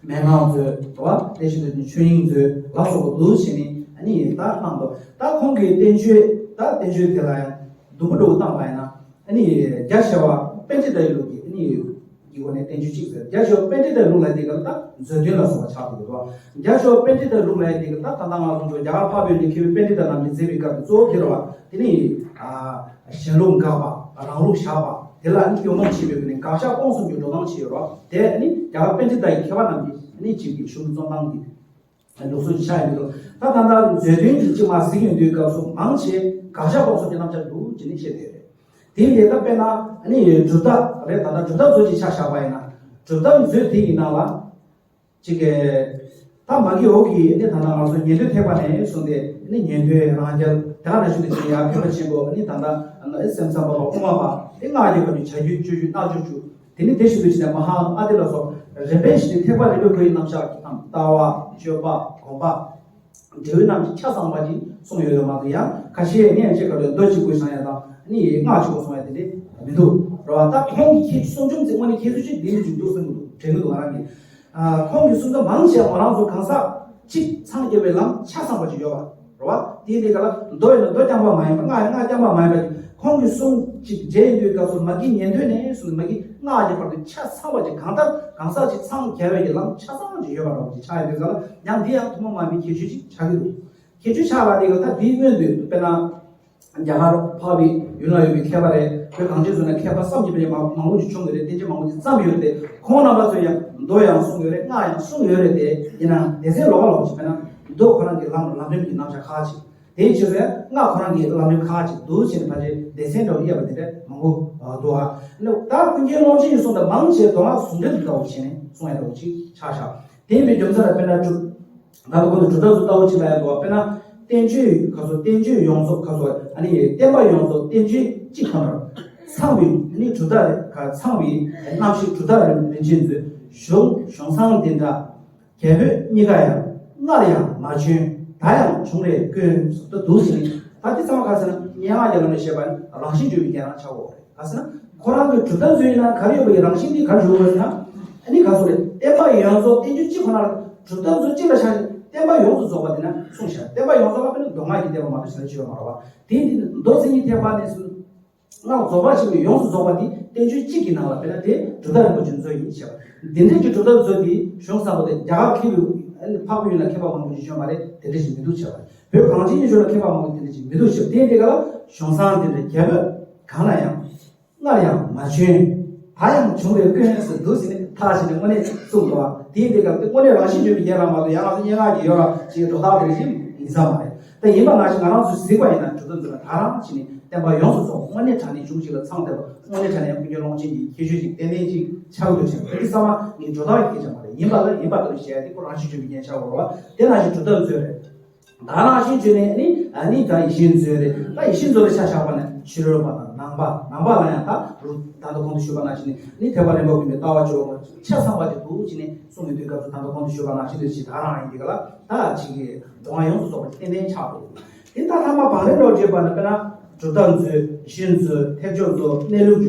མན་ངག་མཛོད་རེད་བ། དེ་བཞིན་དུ་ནི་ཆོས་དབྱིངས་མཛོད་ལ་སོགས་པ་འདུག་བྱས་ནས་ཨ་ནི་ད་གནང་འདུག། ད་ཁོང་གི་བསྟན་བཅོས་ ད་བསྟན་བཅོས་དེ་ལ་ཡང་སྡུག་པོ་འདྲ་བོ་བཏང་པ་ཡིན་ན། ཨ་ནི་རྒྱ་ཆེ་བ་པཎྜི་ཏའི་ལུགས་ཀྱི་ཨ་ནི་གི་སྒོ་ནས་བསྟན་བཅོས་གཅིག་ཟེར། རྒྱ་ཆེ་བ་པཎྜི་ཏའི་ལུགས་ལ་དེ་ག་ལ་ད་མཛོད་བདུན་ལ་སོགས་པ་ཆགས་འདུག་གོ། རྒྱ་ཆེ་བ་པཎྜི་ཏའི་ལུགས་ལ་དེ་ག་ད་ད་ལྟ་ང་ཚོ་ཚོ་རྒྱ་གར་འཕགས་པའི་ཡུལ་གྱི་མཁས་པའི་པཎྜི་ཏ་རྣམས་ཀྱིས་མཛད་པའི་སྐབས་ཀྱི་གཙོ་བོ་དེ་རེད་བ། དེ་ནི་ཨ་གཞན་ལུགས་འགག་པ། རང་ལུགས་བཞག་པ་དེ་ལ་ཨ་ནི་སྐྱོན་སློང་བྱེད་པའི་སྒོ་ནས་དགག་བཞག་སྤོང་གསུམ་གྱི་འགྲོ་སྟངས་ཤིག་ཡོད་རེད་བ། དེ་ཨ་ནི་རྒྱ་གར་པཎྜི་ཏ་ཡི་མཁས་པ་རྣམས་ཀྱིས་ཨ་ནི་བྱས་པའི་གཞུང་གི་རྩོམ་སྟངས་ཀྱི་ལུགས་སྲོལ་ཆགས་ཡོད་འདུག་ད་ད་ལྟ་མཛོད་བདུན་གྱི་དཀྱིལ་མ་གཟིགས་ཡོང་དུས་སྐབས་སུ་མང་ཆེ་དགག་བཞག་སྤོང་གསུམ་གྱི་རྣམ་གཞག་འདུག་ཅེས་ནི་བཤད་བསྡད་ཡོད་རེད། དེ་ལས་ད་དཔེར་ན་ཨ་ནི་གྲུབ་མཐའ་རེད། ད་ལྟ་གྲུབ་མཐའ་མཛོད་ཅིག་ཆ་བཞག་པ་ཡིན་ན། གྲུབ་མཐའ་མཛོད་དེ་ཡི་ནང་ལ་ཅིག་གི་ད་མ་གི་འོག་གི་ཨ་ནི་ད་ལྟ་ང་ཚོ་ཉན་ཐོས་ཐེག་པ་ནས་བཟུང་སྟེ་ཨ་ནི་ཉན་ཐོས་རང་རྒྱལ་དེ་ག་ནང་བཞིན་དུ་ཅིག་ཡར་ཕན་པ་ཆེན་པོ་ཨ་ནི་ད་ལྟ་སེམས་ཙམ་པ་དབུ་མ་པ་དེ་སྔགས་ཀྱི་བར་དུ་བྱ་རྒྱུད་སྤྱོད་རྒྱུད་རྣལ་འབྱོར་རྒྱུད། དེ་ནི་དེ་བཞིན་དུ་བྱས་ནས་མ་ཧཱ་ཨ་ཏི་ལ་སོགས་རིམ་པས་བཞིན་དུ་ཐེག་པ་རིམ་པ་དགུ་ཡི་རྣམ་གཞག་གི་ལྟ་བ། སྤྱོད་པ། སྒོམ་པ། འབྲས་བུ་རྣམས་ཀྱི་ཆ་ཚང་བ་ཅིག་གསུངས་ཡོད་པ་མ་གཏོགས། ཡང་ཁ་ཤས་ངས་ཅིག་ག་ལ་མདོ་གཅིག་པུ་བཞག་ཡ་དང་ནི་སྔགས་གཅིག་པུ་གསུང་ཡ་དེ་འདྲ་མི་འདུག་རེད་བ། ད་ཁོང་གི་ཁྱད་ཆོས་སུམ་ཅུ་ཙམ་དངོས་གནས་ཁྱད་ཆོས་ཅིག་འདི་འདྲ་ཅིག་འདུག་གསུང་གི་འདུག་དྲན་གི་འདུག་ང་རང་གིས། ཨ་ཁོང་གི་གསུང་ཚུལ་མང་ཆེ་བ་ང་རང་ཚོ་གང་ཟག་གཅིག་འཚང་རྒྱ་བའི་ལམ་ཆ་ཚང་བ་ཅིག་ཡོད་པ་རེད་བ། དེ་འདི་ག་ལ་མདོ་ཡིན་ན་མདོ་རྐྱང་པ་མ་ཡིན་པ། སྔགས་ཡིན་ན་སྔགས་རྐྱང་པ་མ་ཡིན་པ། ཁོང་གི་གསུང་གཅིག་མཇལ་ཡོང་དུས་སྐབས་སུ་མ་གི་ཉན་ཐོས་ནས་བཟུང་མ་གི་སྔགས་ཀྱི་བར་དུ་ཆ་ཚང་བ་ཅིག་གང་ལྟར་གང་ཟག་གཅིག་འཚང་རྒྱ་བའི་གི་ལམ་ཆ་ཚང་ཅིག་ཡོད་པ་འདྲ་བོ་ཅིག་ཆགས་ཡོང་དུས་སྐབས་ལ། ཡང་འདི་ཡང་ཐུན་མོང་མ་ཡིན་པའི་ཁྱད་ཆོས་ཅིག་ཆགས་ཀྱི་འདུག་ཁྱད་ཆོས་ཆགས་པ་དེ་ག་ད་འདིའི་སྔོན་དུ་དཔེར་ན་རྒྱ་གར་འཕགས་པའི་ཡུལ་ལ་ཡོད་པའི་མཁས་པ་རེད། བོད་གངས་ཅན་ཚོ་ན་མཁས་པ་བསམ་གྱིས་མི་ཁྱབ་པ་མང་པོ་ཅིག་བྱུང་ཡོད་རེད། བསྟན་བཅོས་མང་པོ་ཅིག་བརྩམས་ཡོད་རེད་དེ། ཁོང་རྣམ་པ་ཚོས་ཡང་མདོ་ཡང་གསུངས་ཡོད་རེད། སྔགས་ཡང་གསུངས་ཡོད་རེད་དེ། ཡིན་ནའང་སྡེ་ཚན་ལོགས་ལོགས་ཅིག་དཔེར་ན་མདོ་ཁོ་རང་གི་ལམ་ལམ་རིམ་གྱི་རྣམ་གཞག་ཁག་ཅིག་དེའི་ཕྱིར་ཡང་སྔགས་ཁོ་རང་གི་ལམ་རིམ་ཁག་ཅིག་འདུག་ཟེར་ནས་ཕལ་ཆེར་སྡེ་ཚན་འདྲ་བོ་དབྱེ་བ་དེ་འདྲ་མང་པོ་འདུག་ཨ་ནི་ད་ཀུན་མཁྱེན་ཀློང་ཆེན་གྱིས་གསུངས་པ་མང་ཆེ་མདོ་སྔགས་ཟུང་འབྲེལ་དུ་ལྟ་བུ་བྱས་ནས་གསུངས་ཡ་འདྲ་བོ་ཅིག་ཆགས་ཤག་དེ་ཡིན་པའི་རྒྱུ་མཚན་ལ་དཔེར་ན་གྲུབ་ད་ལྟ་ཁོང་ཚོ་གྲུབ་མཐའ་ཚོ་ལྟ་བུ་ཅིག་ལ་ཡང་འདུག་དཔེར་ན་བསྟན་བཅོས་ཁ་སོ་བསྟན་བཅོས་ཡོངས་རྫོགས་ཁ་སོ་ཨ་ནི་བསྟན་པ་ཡོངས་རྫོགས་བསྟན་བཅོས་གཅིག་ཁོ་ནར་ཚང་བའི་ཨ་ནི་གྲུབ་མཐའ་རེད། ཁ་ཚང་བའི་རྣམ་བཤད་གྲུབ་མཐའ་རིམ་རིམ་བྱོན་མཛོད། གཞུང་གཞུང་བཟང་འདི་འདྲ། རྒྱ་བོད་གཉིས་ཀ་ཡང་སྔར་ཡང་མ་བྱོན། ད་ཡང་བྱུང་རེ་སྐོན་ཟེར་ད་འདུག་ཟེར་ནས། ད་འདི་ཚང་མ་ག་ཟེར་ན་སྙན་ངག་གི་ལམ་ནས་བཤད་པ་ནི་རང་བཞིན་བརྗོད་པའི་རྒྱན་རང་ཆགས་འོ་རེད། ག་ཟེར་ན་ཁོ་རང་གི་གྲུབ་མཐའ་མཛོད་ཡིན་ན་ག་རེ་ཡོད་པ་ཡི་རང་བཞིན་འདི་ག་རེ་བརྗོད་དགོས་ཟེར་ན། ཨ་ནི་ག་སོ་རེད། བསྟན་པ་ཡོངས་རྫོགས་བསྟན་བཅོས་གཅིག་ཁོ་ན་ལ་གྲུབ་མཐའ་མཛོད་གཅིག་ལ་ཆགས་ནས་བསྟན་པ་ཡོངས་སུ་རྫོགས་པ་དེ་ན་གསུངས་བཞག་བསྟན་པ་ཡོངས་རྫོགས་ལ་དཔེར་ན་མདོ་སྔགས་ཀྱི་བསྟན་པ་མ་གཏོགས་གཞན་ལ་ཅི་ཡོད་མ་རེད་བ། དེ་འདི་མདོ་མཚན་ཉིད་ཐེག་པ་ནས་གསུངས། སྔགས་རྫོགས་པ་ཆེན་པོའི་ཡོངས་སུ་རྫོགས་པ་དེ་བསྟན་བཅོས་གཅིག་གི་ནང་ལ་དཔེར་ན་དེ་གྲུབ་མཐའ་རིན་པོ་ཆེ་མཛོད་ཡིན་ཞེས་པ། འདི་འདྲའི་གི་གྲུབ་མཐའ་མཛོད་དེ་གཞུང་བཟང་པོ་དེ་རྒྱ་གར་མཁས་པའི་འཕགས་པའི་ཡུལ་ལ་མཁས་པ་མང་པོ་ཞིག་བྱོན་པ་རེད། དེ་འདྲ་ཞིག་མི་འདུག་ཞེས་པ། བོད་གངས་ཅན་གྱི་ལྗོངས་ལ་མཁས་པ་མང་པོ་དེ་འདྲ་ཞིག་མི་འདུག་ཞེས་པ། དེ་འདི་ག་ལ་གཞུང་བཟང་དེ་འདྲ་རྒྱ་བོད་གང་ལ་ཡང་སྔར་ཡང་མ་བྱོན། ད་ཡང་བྱུང་བའི་སྐོན་ཟེར་འདུག་ཟེར་ནས་ཐག་བཅད་ནས་དངོས་གནས་གསུངས་འདུག་བ། དེ་འདི་ག་ལ་དེ་དངོས་གནས་རང་བཞིན་བརྗོད་པའི་རྒྱན་རང་མ་གཏོགས་ཡང་ང་ཚོ་སྙན་ངག་གི་ཡོད་ར་ཅིག་འགྲོ་སྟངས་དེ་འདྲ་ཞིག་ཡིན་ས་མ་རེད། ད་ཡིན་པ་ནང་བཞིན་ང་རང་ཚོས་གཟིགས་པ་ཡིན་ན་གྲུབ་མཐའ་མཛོད་ལ་ད་རང་བྱས་ནས་བསྟན་པ་ཡོངས་སུ་རྫོགས་དངོས་གནས་དྲང་གནས་གཞུང་གཅིག་ལ་ཚང་བསྡད་པ། དངོས་གནས་དྲང་གནས་ཀུན་མཁྱེན་ཀློང་ཆེན་གྱི་ཁྱད་ཆོས་ཅིག་ཏན་ཏན་ཅིག་ཆགས་འདུག་ཅིང་། དེ་གི་ས་མ་ངས་འགྲོ་སྟངས་ཀྱི་སྐད་ཆ་མ་རེད། ཡིན་པ་ལ་ཡིན་པ་ལྟར་དུ་བཤད་ཡ་དེ་ཁོ་རང་བཞིན་བརྗོད་པའི་རྒྱན་ཆགས་འོ་ར་བ། དེ་ནང་བཞིན་གྲུབ་མཐའ་མཛོད་རེད། ད་རང་བཞིན་བརྗོད་ནས་ནི་ཨ་ནི་ད་ཡིད་བཞིན་མཛོད་རེད། ད་ཡིད་བཞིན་མཛོད་ལ་ཆ་བཞག་པ་ན་ཕྱི་རོལ་པ་དང་ནང་པ། ནང་པ་ལ་ཡང་ད་རུ་ད་ལྟ་གོང་དུ་ཞུས་པ་ནང་བཞིན་ནི་ནི་ཐེག་པ་རིམ་པ་བསྐུལ་བའི་ལྟ་བ་སྦྱོར་བ་ཆ་ཚང་བ་ཅིག་འདུག་ཅེས་ནི་གསུངས་ཡོད་དུས་སྐབས་སུ། ད་ལྟ་གོང་དུ་ཞུས་པ་ནང་བཞིན་དུ་ཅིག་ད་རང་ཡིན་དེ་ག་ལ་ད་ཅིག་གི་སྡོང་བོ་ཡོངས་སུ་རྫོགས་པ་ཏན་ཏན་ཆགས་འདུག་དེ་ད་ཐ་མ་བག་རེ་འགྲོ་བྱེད་པ་ནི་དཔེར་ན་གྲུབ་མཐའ་མཛོད། གཞི་མཛོད། ཐེག་མཆོག་མཛོད།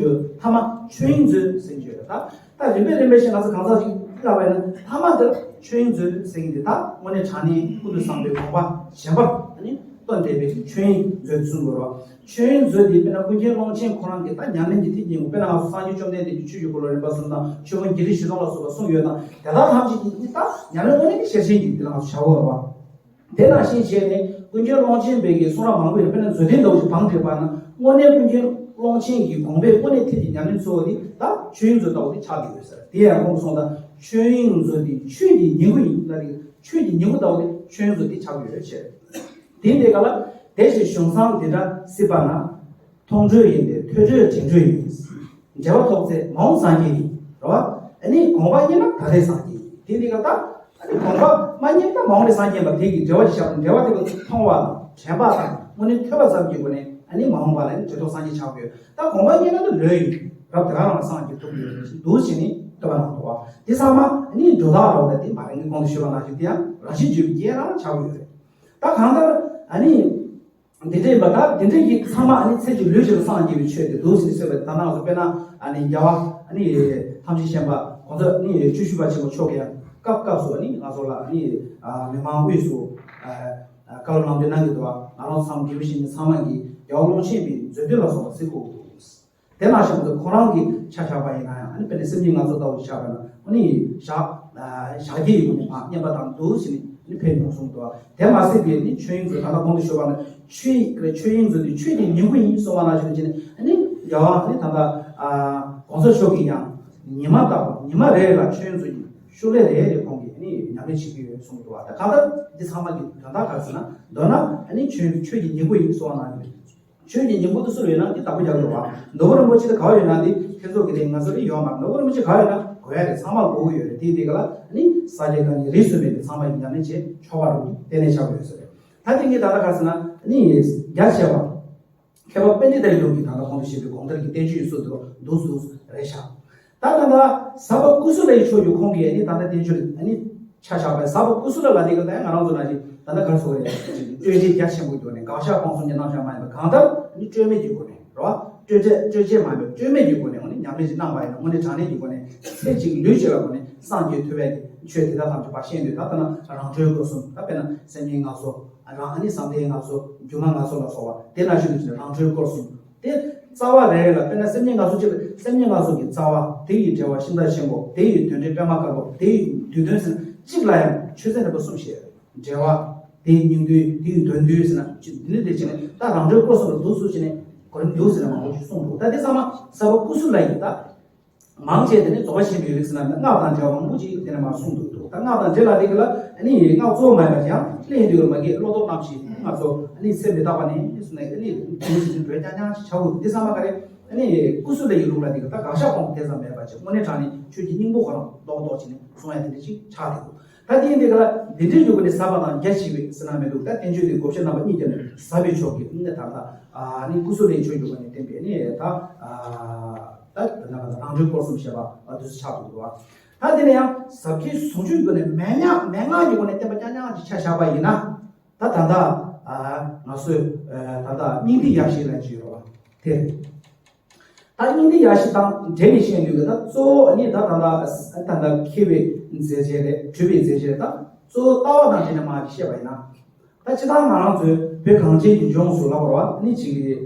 ཐ་མ་ཆོས་དབྱིངས་མཛོད་ཟེར་གྱི་ཡོད་རེད། ད་ད་རིམ་པས་རིམ་པས་ཤིག་ང་ཚོ་གང་ཟག་ཅིག་བཀླགས་པ་ཡིན་ན་ཐ་མ་དེར་ཆོས་དབྱིངས་མཛོད་ཟེར་གྱི་འདི་ད་དངོས་གནས་དྲང་གནས་ཀུན་ཏུ་བཟང་པོའི་དགོངས་པ་གཞན་པར་ཨ་ནི་སྟོན་བསྡད་པའི་ཆོས་དབྱིངས་མཛོད་གསུང་དགོས་རེད་བ། ཆོས་དབྱིངས་མཛོད་འདི་དཔེར་ན་ཀུན་མཁྱེན་ཀློང་ཆེན་ཁོ་རང་གིས་ད་ཉམས་ལེན་གྱི་ཐེག་གཉིས་པོ། དཔེར་ན་ང་ཚོ་སངས་རྒྱས་བཅོམ་ལྡན་འདས་ཀྱི་ཆོས་ཀྱི་འཁོར་ལོ་རིམ་པ་གསུམ་དང་ཆོས་ཕུང་བརྒྱད་ཁྲི་བཞི་སྟོང་ལ་སོགས་པ་གསུངས་ཡོད་ན་དེ་དག་ཐམས་ཅད་ཀྱི་ནི་ད་ཉམས་ལེན་དངོས་གནས་ཀྱི་ཤེར་ཕྱིན་གྱི་འདི་ལ་ང་ཚོ་བྱ་དགོས་རེད་བ། དེ་ནང་བཞིན་བྱས་ནས་ཀུན་མཁྱེན་ཀློང་ཆེན་པའི་གི་གསུང་རབ་མང་པོ་ཡོད། དཔེར་ན་མཛོད་ལྡན་ལྟ་བུ་ཞིག་བང་བསྒྲིགས་པ་ན་དངོས་གནས་ཀུན་མཁྱེན་ཀློང་ཆེན་གྱི་དགོངས་པའི་དངོས་གནས་ཐད་ཀྱི་ཉམས་ལེན་གཙོ་བོ་དེ་ད་ཆོས་དབྱིངས་མཛོད་ལྟ་བུ་དེ་ཆགས་ཀྱི་ཡོད་ཟེར། དེ་ཡང་ཁོང་གསུངས་ད་ཆོས་དབྱིངས་མཛོད་འདི་ཆོས་ཀྱི་ཉིང་ཁུ་ཡིན་ལ་རེད། ཆོས་ཀྱི་ཉིང་ཁུ་ལྟ་བུ་དེ་ཆོས་དབྱིངས་མཛོད་དེ་ཆགས་ཀྱི་ཡོད་ཟེར། དེ་འདྲའི་སྐབས་ལ་དེ་བཞིན་གཞུང་བཟང་འདི་འདྲ་སྲིད་པ་ན། མཐོང་གྲོལ་ཡིན་ཏེ་ཐོས་གྲོལ་དྲན་གྲོལ་ཡིན། འབྲེལ་བ་ཐོགས་ཚེ་མ་འོངས་སངས་རྒྱས་ཡིན། རེད་བ། ཨ་ནི་དགོངས་པ་རྙེད་ན་ད་ལྟའི་སངས་རྒྱས་ཡིན། དེ་འདི་ག་ད་ཨ་ནི་དགོངས་པ་མ་རྙེད་ན་མ་འོངས་པའི་སངས་རྒྱས་ཡིན་པ་དེ་གི་འབྲེལ་བ་ཞིག་བཞག་པ་ན། འབྲེལ་བ་དེ་ག་མཐོང་བ་དང་དྲན་པ་དང་དངོས་གནས་ཐོས་པ་ཙམ་གྱི་སྒོ་ནས་ཨ་ནི་མ་འོངས་པ་ལ་ནི་དྲན་རྟོག་སངས་རྒྱས་ཆགས་ཀྱི་ཡོད། ད་དགོངས་པ་རྙེད་ན་ད་ལོས་ཡིན། རབ་དེ་ག་རང་ལ་སངས་རྒྱས་ཐུབ་ཀྱི་ཡོད་འདུག་ཅེས་ནི་བསྟོད་པ་གནང་འདུག་བ། དེ་ཚང་མ་ཨ་ནི་འགྲོ་ལྡོག་རེད་བ། ད་དེ་མ་རེད། ངས་གོང་དུ་ཞུས་པ་ནང་བཞིན་དེ་ཡང་རང་བཞིན་བརྗོད་པའི་རྒྱན་རང་ཆགས་ཀྱི་ཡོད་རེད། ད་གང་ལྟར་ཨ་ནི། འདི་འདྲ་ཡིན་པ་ད་འདི་འདྲ་ཡི་ཚང་མ་ཨ་ནི་ཚེ་གཅིག་ལུས་གཅིག་ལ་སངས་རྒྱས་པའི་ཆོས་དེ་འདུག་ཟེར་ནས་གསུངས་པའི་ད་ནང་སོ། དཔེར་ན་ཨ་ནི་རྒྱལ་བ་ཨ་ནི་ཐམས་ཅད་མཁྱེན་པ་གོང་ས་ཨ་ནི་བཅུ་བཞི་པ་ཆེན་པོ་མཆོག་གིས་ཡང་སྐབས་སྐབས་སུ་ཨ་ནི་ང་ཚོ་ལ་ཨ་ནི་མི་མང་དབུས་སུ་བཀའ་སློབ་གནང་དུས་གནང་གི་འདུག་བ། ང་རང་ཚོ་ཚང་མ་དགེ་བའི་བཤེས་གཉེན་ཚང་མ་གིས་ རྒྱལ་བ་ཀློང་ཆེན་པའི་མཛད་དོན་ལ་སོགས་པ་གཟིགས་དགོས་ཀྱི་འདུག་དེ་ནང་བཞིན་དུ་ཁོ་རང་གི་ཆ་བཞག་པ་ཡིན་ན་ཡང་ཨ་ནི་དཔེར་ན་སེམས་ཉིད་ངལ་གསོ་ལྟ་བུ་ཆགས་པ་ན་ཨ་ནི་ཞག་ཞག་བརྒྱད་ཡི་སྒོ་ནས་ཕར་བསྙེན་པ་དང་འདུག་ཟེར་ནས་ཨ་ནི་ཕེབས་མྱོང་གསུངས་འདུག་དེ་མ་ཟད་པའི་ནི་ཆོས་དབྱིངས་སུ་ད་ལྟ་གོང་དུ་ཞུས་པ་ནི་ཆོས་ཡིན་ཆོས་དབྱིངས་སུ་ནི་ཆོས་ཀྱི་ཉིང་ཁུ་ཡིན་གསུངས་པ་ནང་བཞིན་བྱས་ནས་ཨ་ནི་རྒྱལ་བ་ཨ་ནི་ད་ལྟ་གོང་ས་མཆོག་གིས་ཡང་ཉི་མ་ལྟ་བུ་ཉི་མ་རེ་རེ་ལ་ཆོས་དབྱིངས་སུ་ནི་ཤུགས་ལས་རེ་རེ་ཁོང་གིས་ཨ་ནི་ཉམས་ལེན་བྱེད་ཀྱི་ཡོད་གསུངས་འདུག་ད་གང་ལྟར་འདི་ཚང་མ་གི་དོན་དག་ག་རེ་ཟེར་ན་མདོར་ན་ཨ་ནི་ཆོས་ཆོས་ཀྱི་ཉིང་ཁུ་ཡིན་གསུངས་པ་ནང་བཞིན། ཆོས་ཀྱི་ཉིང་ཁུ་དེ་སུ་ལ་ཡོད་ན་དེ་བདག་པོ་རྒྱག་དགོས་པ། ནོར་བུ་རིན་པོ་ཆེ་དེ་ག་བ་ཡོད་ན་དེ་ཁྱེད་ཚོ་གི་དེ་ང་ཚོ་ལ་ཡོད་མ་རེད། ནོར་བུ་རིན་པོ་ཆེ་ག་བ་ཡོད་ན་གོ་ཡ་རེད། ཚང་མ་གོ་གི་ཡོད་རེད། དེ་དེ་ག་ལ་ནི་ས་སྐྱ་ག་ནི་རིས་སུ་མེད་པའི་ཚང་མ་ཡིན་ཉམས་ལེན་བྱེད་ཆོག་པ་རུ་གཏན་ནས་ཆགས་ཡོད་ས་རེད། ད་དེ་ངས་ད་ལྟ་ག་ཟེར་ན་ནི་རྒྱ་ཆེ་བ་མཁས་པ་པཎྜི་ཏའི་ལུགས་ཀྱི་ད་ལྟ་གོང་དུ་བཤད་པའི་དགོངས་དོན་གྱི་བསྟན་བཅོས་སུ་འདུག་འདུག་འདུག་རེད་ཤག་ད་ད་ལྟ་ཟབ་པ་ཀུ་སུ་ལའི་ཕྱོགས་ཀྱི་ཁོང་གིས་ནི་ད་ལྟ་བསྟན་བཅོས་ནི་ཆ་བཞག་པའི་ཟབ་པ་ཀུ་སུ་ལ་ལ་དེ་ག་ད་ང་རང་ཚོ་ན་ཅིག་ད་ལྟ་གར་སོང་བའི་སྤྲོས་བྲལ་རྒྱ་ཆེན་པོ་འགྱུར་ནས་དགག་བཞག་སྤང་གསུམ་གྱི་རྣམ་གཞག་མ་ཡིན་པ་གང་ལྟར་ནི་སྤྲོས་མེད་ཀྱི་སྒོ་ནས་རེད་བ། སྤྲོས་བྲལ་སྤྲོས་བྲལ་མ་ཡིན་པའི་སྤྲོས་མེད་ཀྱི་སྒོ་ནས་ནི་ཉམས་ལེན་ཞིག་གནང་བ་ཡིན་ན་དངོས་གནས་དྲང་གནས་ཀྱི་སྒོ་ནས་ཚེ་གཅིག་ལུས་གཅིག་ལ་སྒོ་ནས་སངས་རྒྱས་ཐོབ་པའི་ཆོས་དེ་དག་ཐམས་ཅད་པ་ཤེས་འདོད་ད་ལྟ་ན་རང་གྲོལ་སྒོ་གསུམ་ད་དཔེར་ན་སེམས་ཉིད་ངལ་གསོ་རང་ཨ་ནི་བསམ་གཏན་ངལ་གསོ་སྒྱུ་མ་ངལ་གསོ་ལ་སོགས་པ་དེ་ན་ཞུ་འདོད་ཀྱི་རང་གྲོལ་སྐོར་གསུམ། དེ་རྩ་བ་རེ་རེ་ལ་དཔེར་ན་སེམས་ཉིད་ངལ་གསོ་གཅིག་ལ་སེམས་ཉིད་ངལ་གསོ་གི་རྩ་བ་དེ་ཡི་འགྲེལ་བ་ཤིང་རྟ་ཆེན་པོ་དེ་ཡི་དོན་འགྲེལ་པད་མ་དཀར་པོ་དེ་ཡི་བསྡུས་དོན་ཟེར་ན་གཅིག་ལ་ཡང་ཆོས་ཚན་རིམ་པ་གསུམ་བཤད། འགྲེལ་བ་དེ་ཡི་སྙིང་བསྡུས་དེ་ཡི་དོན་བསྡུས་ཟེར་ན་གཅིག་འདི་ནི་དེ་གཅིག་ནི་ད་རང་གྲོལ་སྐོར་གསུམ་ལ་འདུག་སུ་ཅི་ནས་གོ་རིམ་འདུག་ཟེར་ན་མང་པོ་ཞིག་གསུངས་འདུག་ད་དེ་ཚང་མ་ཟབ་པ་ཀུ་སུ་ལ་ཡི་ད། མང་ཆེ་དེ་ནི་རྫོགས་པ་ཆེན་པོའི་རིགས་ཟེར་ན་སྔགས་དང་འབྲེལ་བ་མང་པོ་ཅིག་དེ་ནས་མར་གསུངས་འདུག་ད་སྔགས་དང་འབྲེལ་ལ་དེ་ག་ལ་ཨ་ནི་སྔགས་གཙོ་བོ་མ་ཡིན་པ་ཡང་ལྷན་དུ་མ་གི་བློ་ལྡོག་རྣམ་བཞི་ང་ཚོ་ཨ་ནི་སེམས་མི་རྟག་པ་ནས་ཨ་ནི་དེ་ནི་དེ་ནི་འགྲོས་རྐྱང་རྐྱང་ཞིག་བྱ་དགོས་འདི་ཚང་མ་ག་རེ་ཨ་ནི་ཀུ་སུ་ལ་ཡི་ལུགས་ལ་དེ་ག་ད་དགག་བཞག་སྤོང་དེ་ཙམ་མེད་པ་ཅིག་དངོས་གནས་དྲང་གནས་ཆོས་ཀྱི་སྙིང་པོ་ཁོ་རང་རྡོག་རྡོག་ཅིག་ནས་གསུང་ཡ་དེ་འདྲ་ཅིག་ཆགས་འདུག་ད་དེ་འདི་ག་ལ་འདི་འདྲའི་ཡོད་པ་ནི་ཟབ་པ་དང་རྒྱ་ཆེ་བའི་ཟེར་ན་མི་འདུག་ད་བསྟན་བཅོས་འདི་བགོ་བཤའ་རྣམ་པ་གཉིས་ཀྱང་ཟབ་པའི་ཕྱོགས་ཀྱི་ཨ་ནི་ད་ལྟ་ཨ་ནི་ཀུ་སུ་ལའི་ཆོས་ཀྱི་སྒོ་ནས་བསྟན་པའི་ཨ་ནི་ད་ཨ། ད་དེ་ནང་ལ་རང་གྲོལ་སྐོར་གསུམ་བཤད་པ་འདུག་སེ་ཆགས་འདུག་བ། ད་དེ་ནས་ཡང་ཟབ་རྒྱས་ཟུང་འཇུག་སྒོ་ནས་མན་ངག་མན་ངག་གི་སྒོ་ནས་བསྟན་པ་རྐྱང་རྐྱང་ཅིག་ཆ་བཞག་པ་ཡིན་ན། ད་ད་ལྟ་ང་ཚོས་ད་ལྟ་སྙིང་ཐིག་ཡ་བཞི་ལ་ཅིག་ཡོད་བ། དེ་ད་སྙིང་ཐིག་ཡ་བཞི་དང་འབྲེལ་ནས་བཤད་འདུག་གི་ད་གཙོ་བོ་ནི་ད་ད་ལྟ་ད་ལྟ་མཁས་པའི་མཛད་རྗེས་རེད་གྲུབ་པའི་མཛད་རྗེས་རེད་ད་གཙོ་བོ་ལྟ་བ་དང་འབྲེལ་ནས་མ་ཅིག་བཤད་པ་ཡིན་ན། ད་སྤྱིར་བཏང་ང་རང་ཚོའི་བོད་གངས་ཅན་གྱི་ལྗོངས་སུ་ལབ་པ་རེད་བ་ནི་གཅིག་གིས་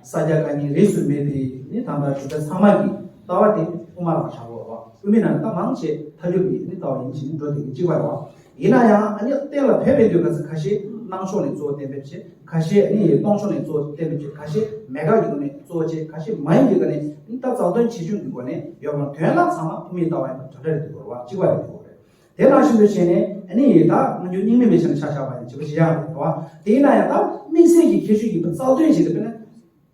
ས་སྐྱ་བཀའ་རྙིང་རིས་སུ་མེད་པའི་ནི་ད་ལྟ་ཆོས་པ་ཚང་མ་གི་ལྟ་བ་དེ་དབུ་མ་རང་ཆགས་ཡོད་རེད་བ། དབུ་མའི་ནང་ནས་ད་མང་ཆེ་ཐལ་འགྱུར་གྱི་ནི་ལྟ་བ་ཡིན་ཕྱིན་འགྲོ་དེ་གི་གཅིག་པ་རེད་བ། ཡིན་ན་ཡང་ཨ་ནི་གཏན་ལ་ཕེབས་པའི་དུས་ག་ཚོད་ཁ་ཤས་སྣང་ཕྱོགས་ནས་གཙོ་བོ་གཏན་འབེབས་བྱེད་ཁ་ཤས་ཨ་ནི་སྟོང་ཕྱོགས་ནས་གཙོ་བོ་གཏན་འབེབས་བྱེད་ཁ་ཤས་མེད་དགག་གི་སྒོ་ནས་གཙོ་བོ་བྱེད་ཁ་ཤས་མ་ཡིན་གྱི་སྒོ་ནས་ནི་ད་རྩ་དོན་ཆེ་ཆུང་གི་སྒོ་ནས་ཡོད་པ་དོན་ལ་ཚང་མ་དབུ་མའི་ལྟ་བ་ཡིན་པ་འདྲ་འདྲ་རེད་འདུག་རེད་བ་གཅིག་པ་རེད་འདུག་རེད། དེ་ནང་བཞིན་དུ་བྱས་ནས་ཨ་ནི་ད་སྔ་འགྱུར་རྙིང་མའི་མི་ཆེན་ཆ་བཞག་པ་ཡིན་བྱེད་པ་ཞིག་ཡང་རེད་བ། དེ་ཡིན་ན་ཡང་ད་དམིགས་བསལ་གྱི་ཁྱད་ཆོས་ཀྱི་རྩ་དོན་ཞིག་ཏུ་དཔེར་ན་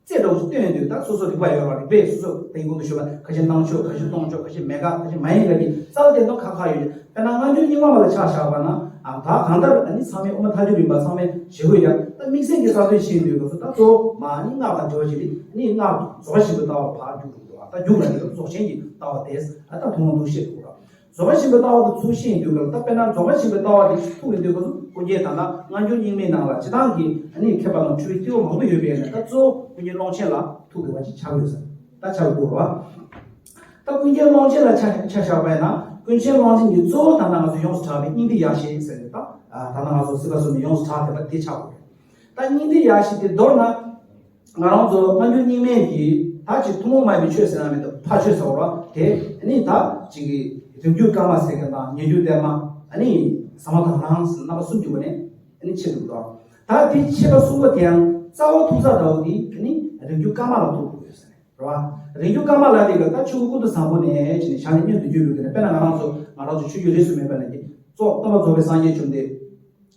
རྩེ་འགྲོ་སྟོན་ཡོང་དུས་ད་སོ་སོ་རིག་པ་ཡོད་ར་རིག་པས་སོ་སོ་དེའི་ཀུན་ཏུ་ཞུགས་པ་ཁ་ཤས་སྣང་ཕྱོགས་ཁ་ཤས་སྟོང་ཕྱོགས་ཁ་ཤས་མེད་དགག་ཁ་ཤས་མ་ཡིན་དགག་གི་རྩ་བ་དེ་ཚོ་ཁ་ཁ་ཡོད་དཔེར་ན་སྔ་འགྱུར་རྙིང་མ་ལ་ཆ་བཞག་པ་ན་ཨ་ད་གང་ལྟར་ཨ་ནི་ཚང་མས་དབུ་མ་ཐལ་འགྱུར་རིམ་པ་ཚང་མས་བྱེད་དགོས་ཡ་ད་དམིགས་བསལ་གྱི་རྩ་དོན་ཤེས་ཡོང་དུས་སྐབས་སུ་ད་གཙོ་བོ་མ་ཨ་ནི་སྔགས་དང་འབྲེལ་བ་ཞིག་རེད། ཨ་ནི་སྔགས་རྫོགས་པ་ཆེན་པོའི་ལྟ་བ་ཕར་རྒྱུགས་འགྲོ་འདུག་ད་རྒྱུགས་ལ་དེ་ལ་རྫོགས་ཆེན་གྱི་ལྟ་བ་དེ་ཨ་ད་མཐོང་ལམ་འདུ་ཤེས་འདུག་ར། རྫོགས་པ་ཆེན་པོའི་ལྟ་བ་དེ་ཚུར་ཤེས་ཡོང་དུས་སྐབས་ལ་ད་དཔེར་ན་རྫོགས་པ་ཆེན་པོའི་ལྟ་བ་དེ་ཐུག་ཡོང་དུས་སྐབས་སུ་ཀུན་མཁྱེན་ད་ལྟ་སྔ་འགྱུར་རྙིང་མའི་ནང་ལ་སྤྱིར་བཏང་གི་ཨ་ནི་མཁས་པ་རྣམས་ཁྲོ་བའི་སྐྱེ་བོ་མང་པོ་ཡོད་པའི་ནང་ད་གཙོ་བོ་ཀུན་མཁྱེན་ཀློང་ཆེན་ལ་ཐུག་དགོས་པ་ཅིག་ཆགས་ཡོད་ཟེར། ད་ཆགས་དགོས་རེད་བ། ད་ཀུན་མཁྱེན་ཀློང་ཆེན་ལ་ཆ་ཆ་བཞག་པ་ཡིན་ན་ཀུན་མཁྱེན་ཀློང་ཆེན་གྱི་གཙོ་བོ་ད་ལྟ་ང་ཚོ་ཡོངས་སུ་གྲགས་པའི་སྙིང་ཐིག་ཡ་བཞི་ཟེར་ནས་ད་ད་ལྟ་ང་ཚོ་སྲིད་པ་གསུམ་ནས་ཡོངས་སུ་གྲགས་བསྡད་པ་དེ་ཆགས་དགོས་རེད། ད་སྙིང་ཐིག་ཡ་བཞི་དེ་མདོར་ན། ང་རང་ཚོ་སྔ་འགྱུར་རྙིང་མའི་གི་ད་ཅིག་ཐུན་མོང་མ་ཡིན་པའི་ཆོས་ཟེར་ན་མི་འདུག་ཕ་ཆོས་ཟེར་བ་དེ་ནི་ད་ཅིག་གི་རིང་བརྒྱུད་བཀའ་མ་ཟེར་མཁན་དང་ཉེ་བརྒྱུད་གཏེར་མ་ཨ་ནི་ཟབ་མོ་དག་སྣང་ཟེར་རྣམ་པ་གསུམ་གྱི་སྒོ་ནས་ཨ་ནི་ཕྱེ་འདུག་དོ། ད་དེ་ཕྱེ་བ་གསུམ་པོ་དེ་ཡང་རྩ་བ་ཐུག་ས་འདྲ་བོ་དེ་ཨ་ནི་རིང་བརྒྱུད་བཀའ་མ་ལ་ཐུག་དགོས་ཟེར་རེད་བ། རིང་བརྒྱུད་བཀའ་མ་ལ་དེ་ག་ད་ཆོས་སྐུ་ཀུན་ཏུ་བཟང་པོ་ནས་ཅི་ནས་བྱང་ནས་མངོན་དུ་གྱུར་པའི་སྒོ་ནས་དཔེར་ན་ང་རང་ཚོ་ང་རང་ཚོ་ཆོས་བརྒྱུད་རིས་སུ་མེད་པ་ནས་ཀྱི་གཙོ་སྟོན་པ་རྫོགས་པའི་སངས་རྒྱས་བཅོམ་ལྡན་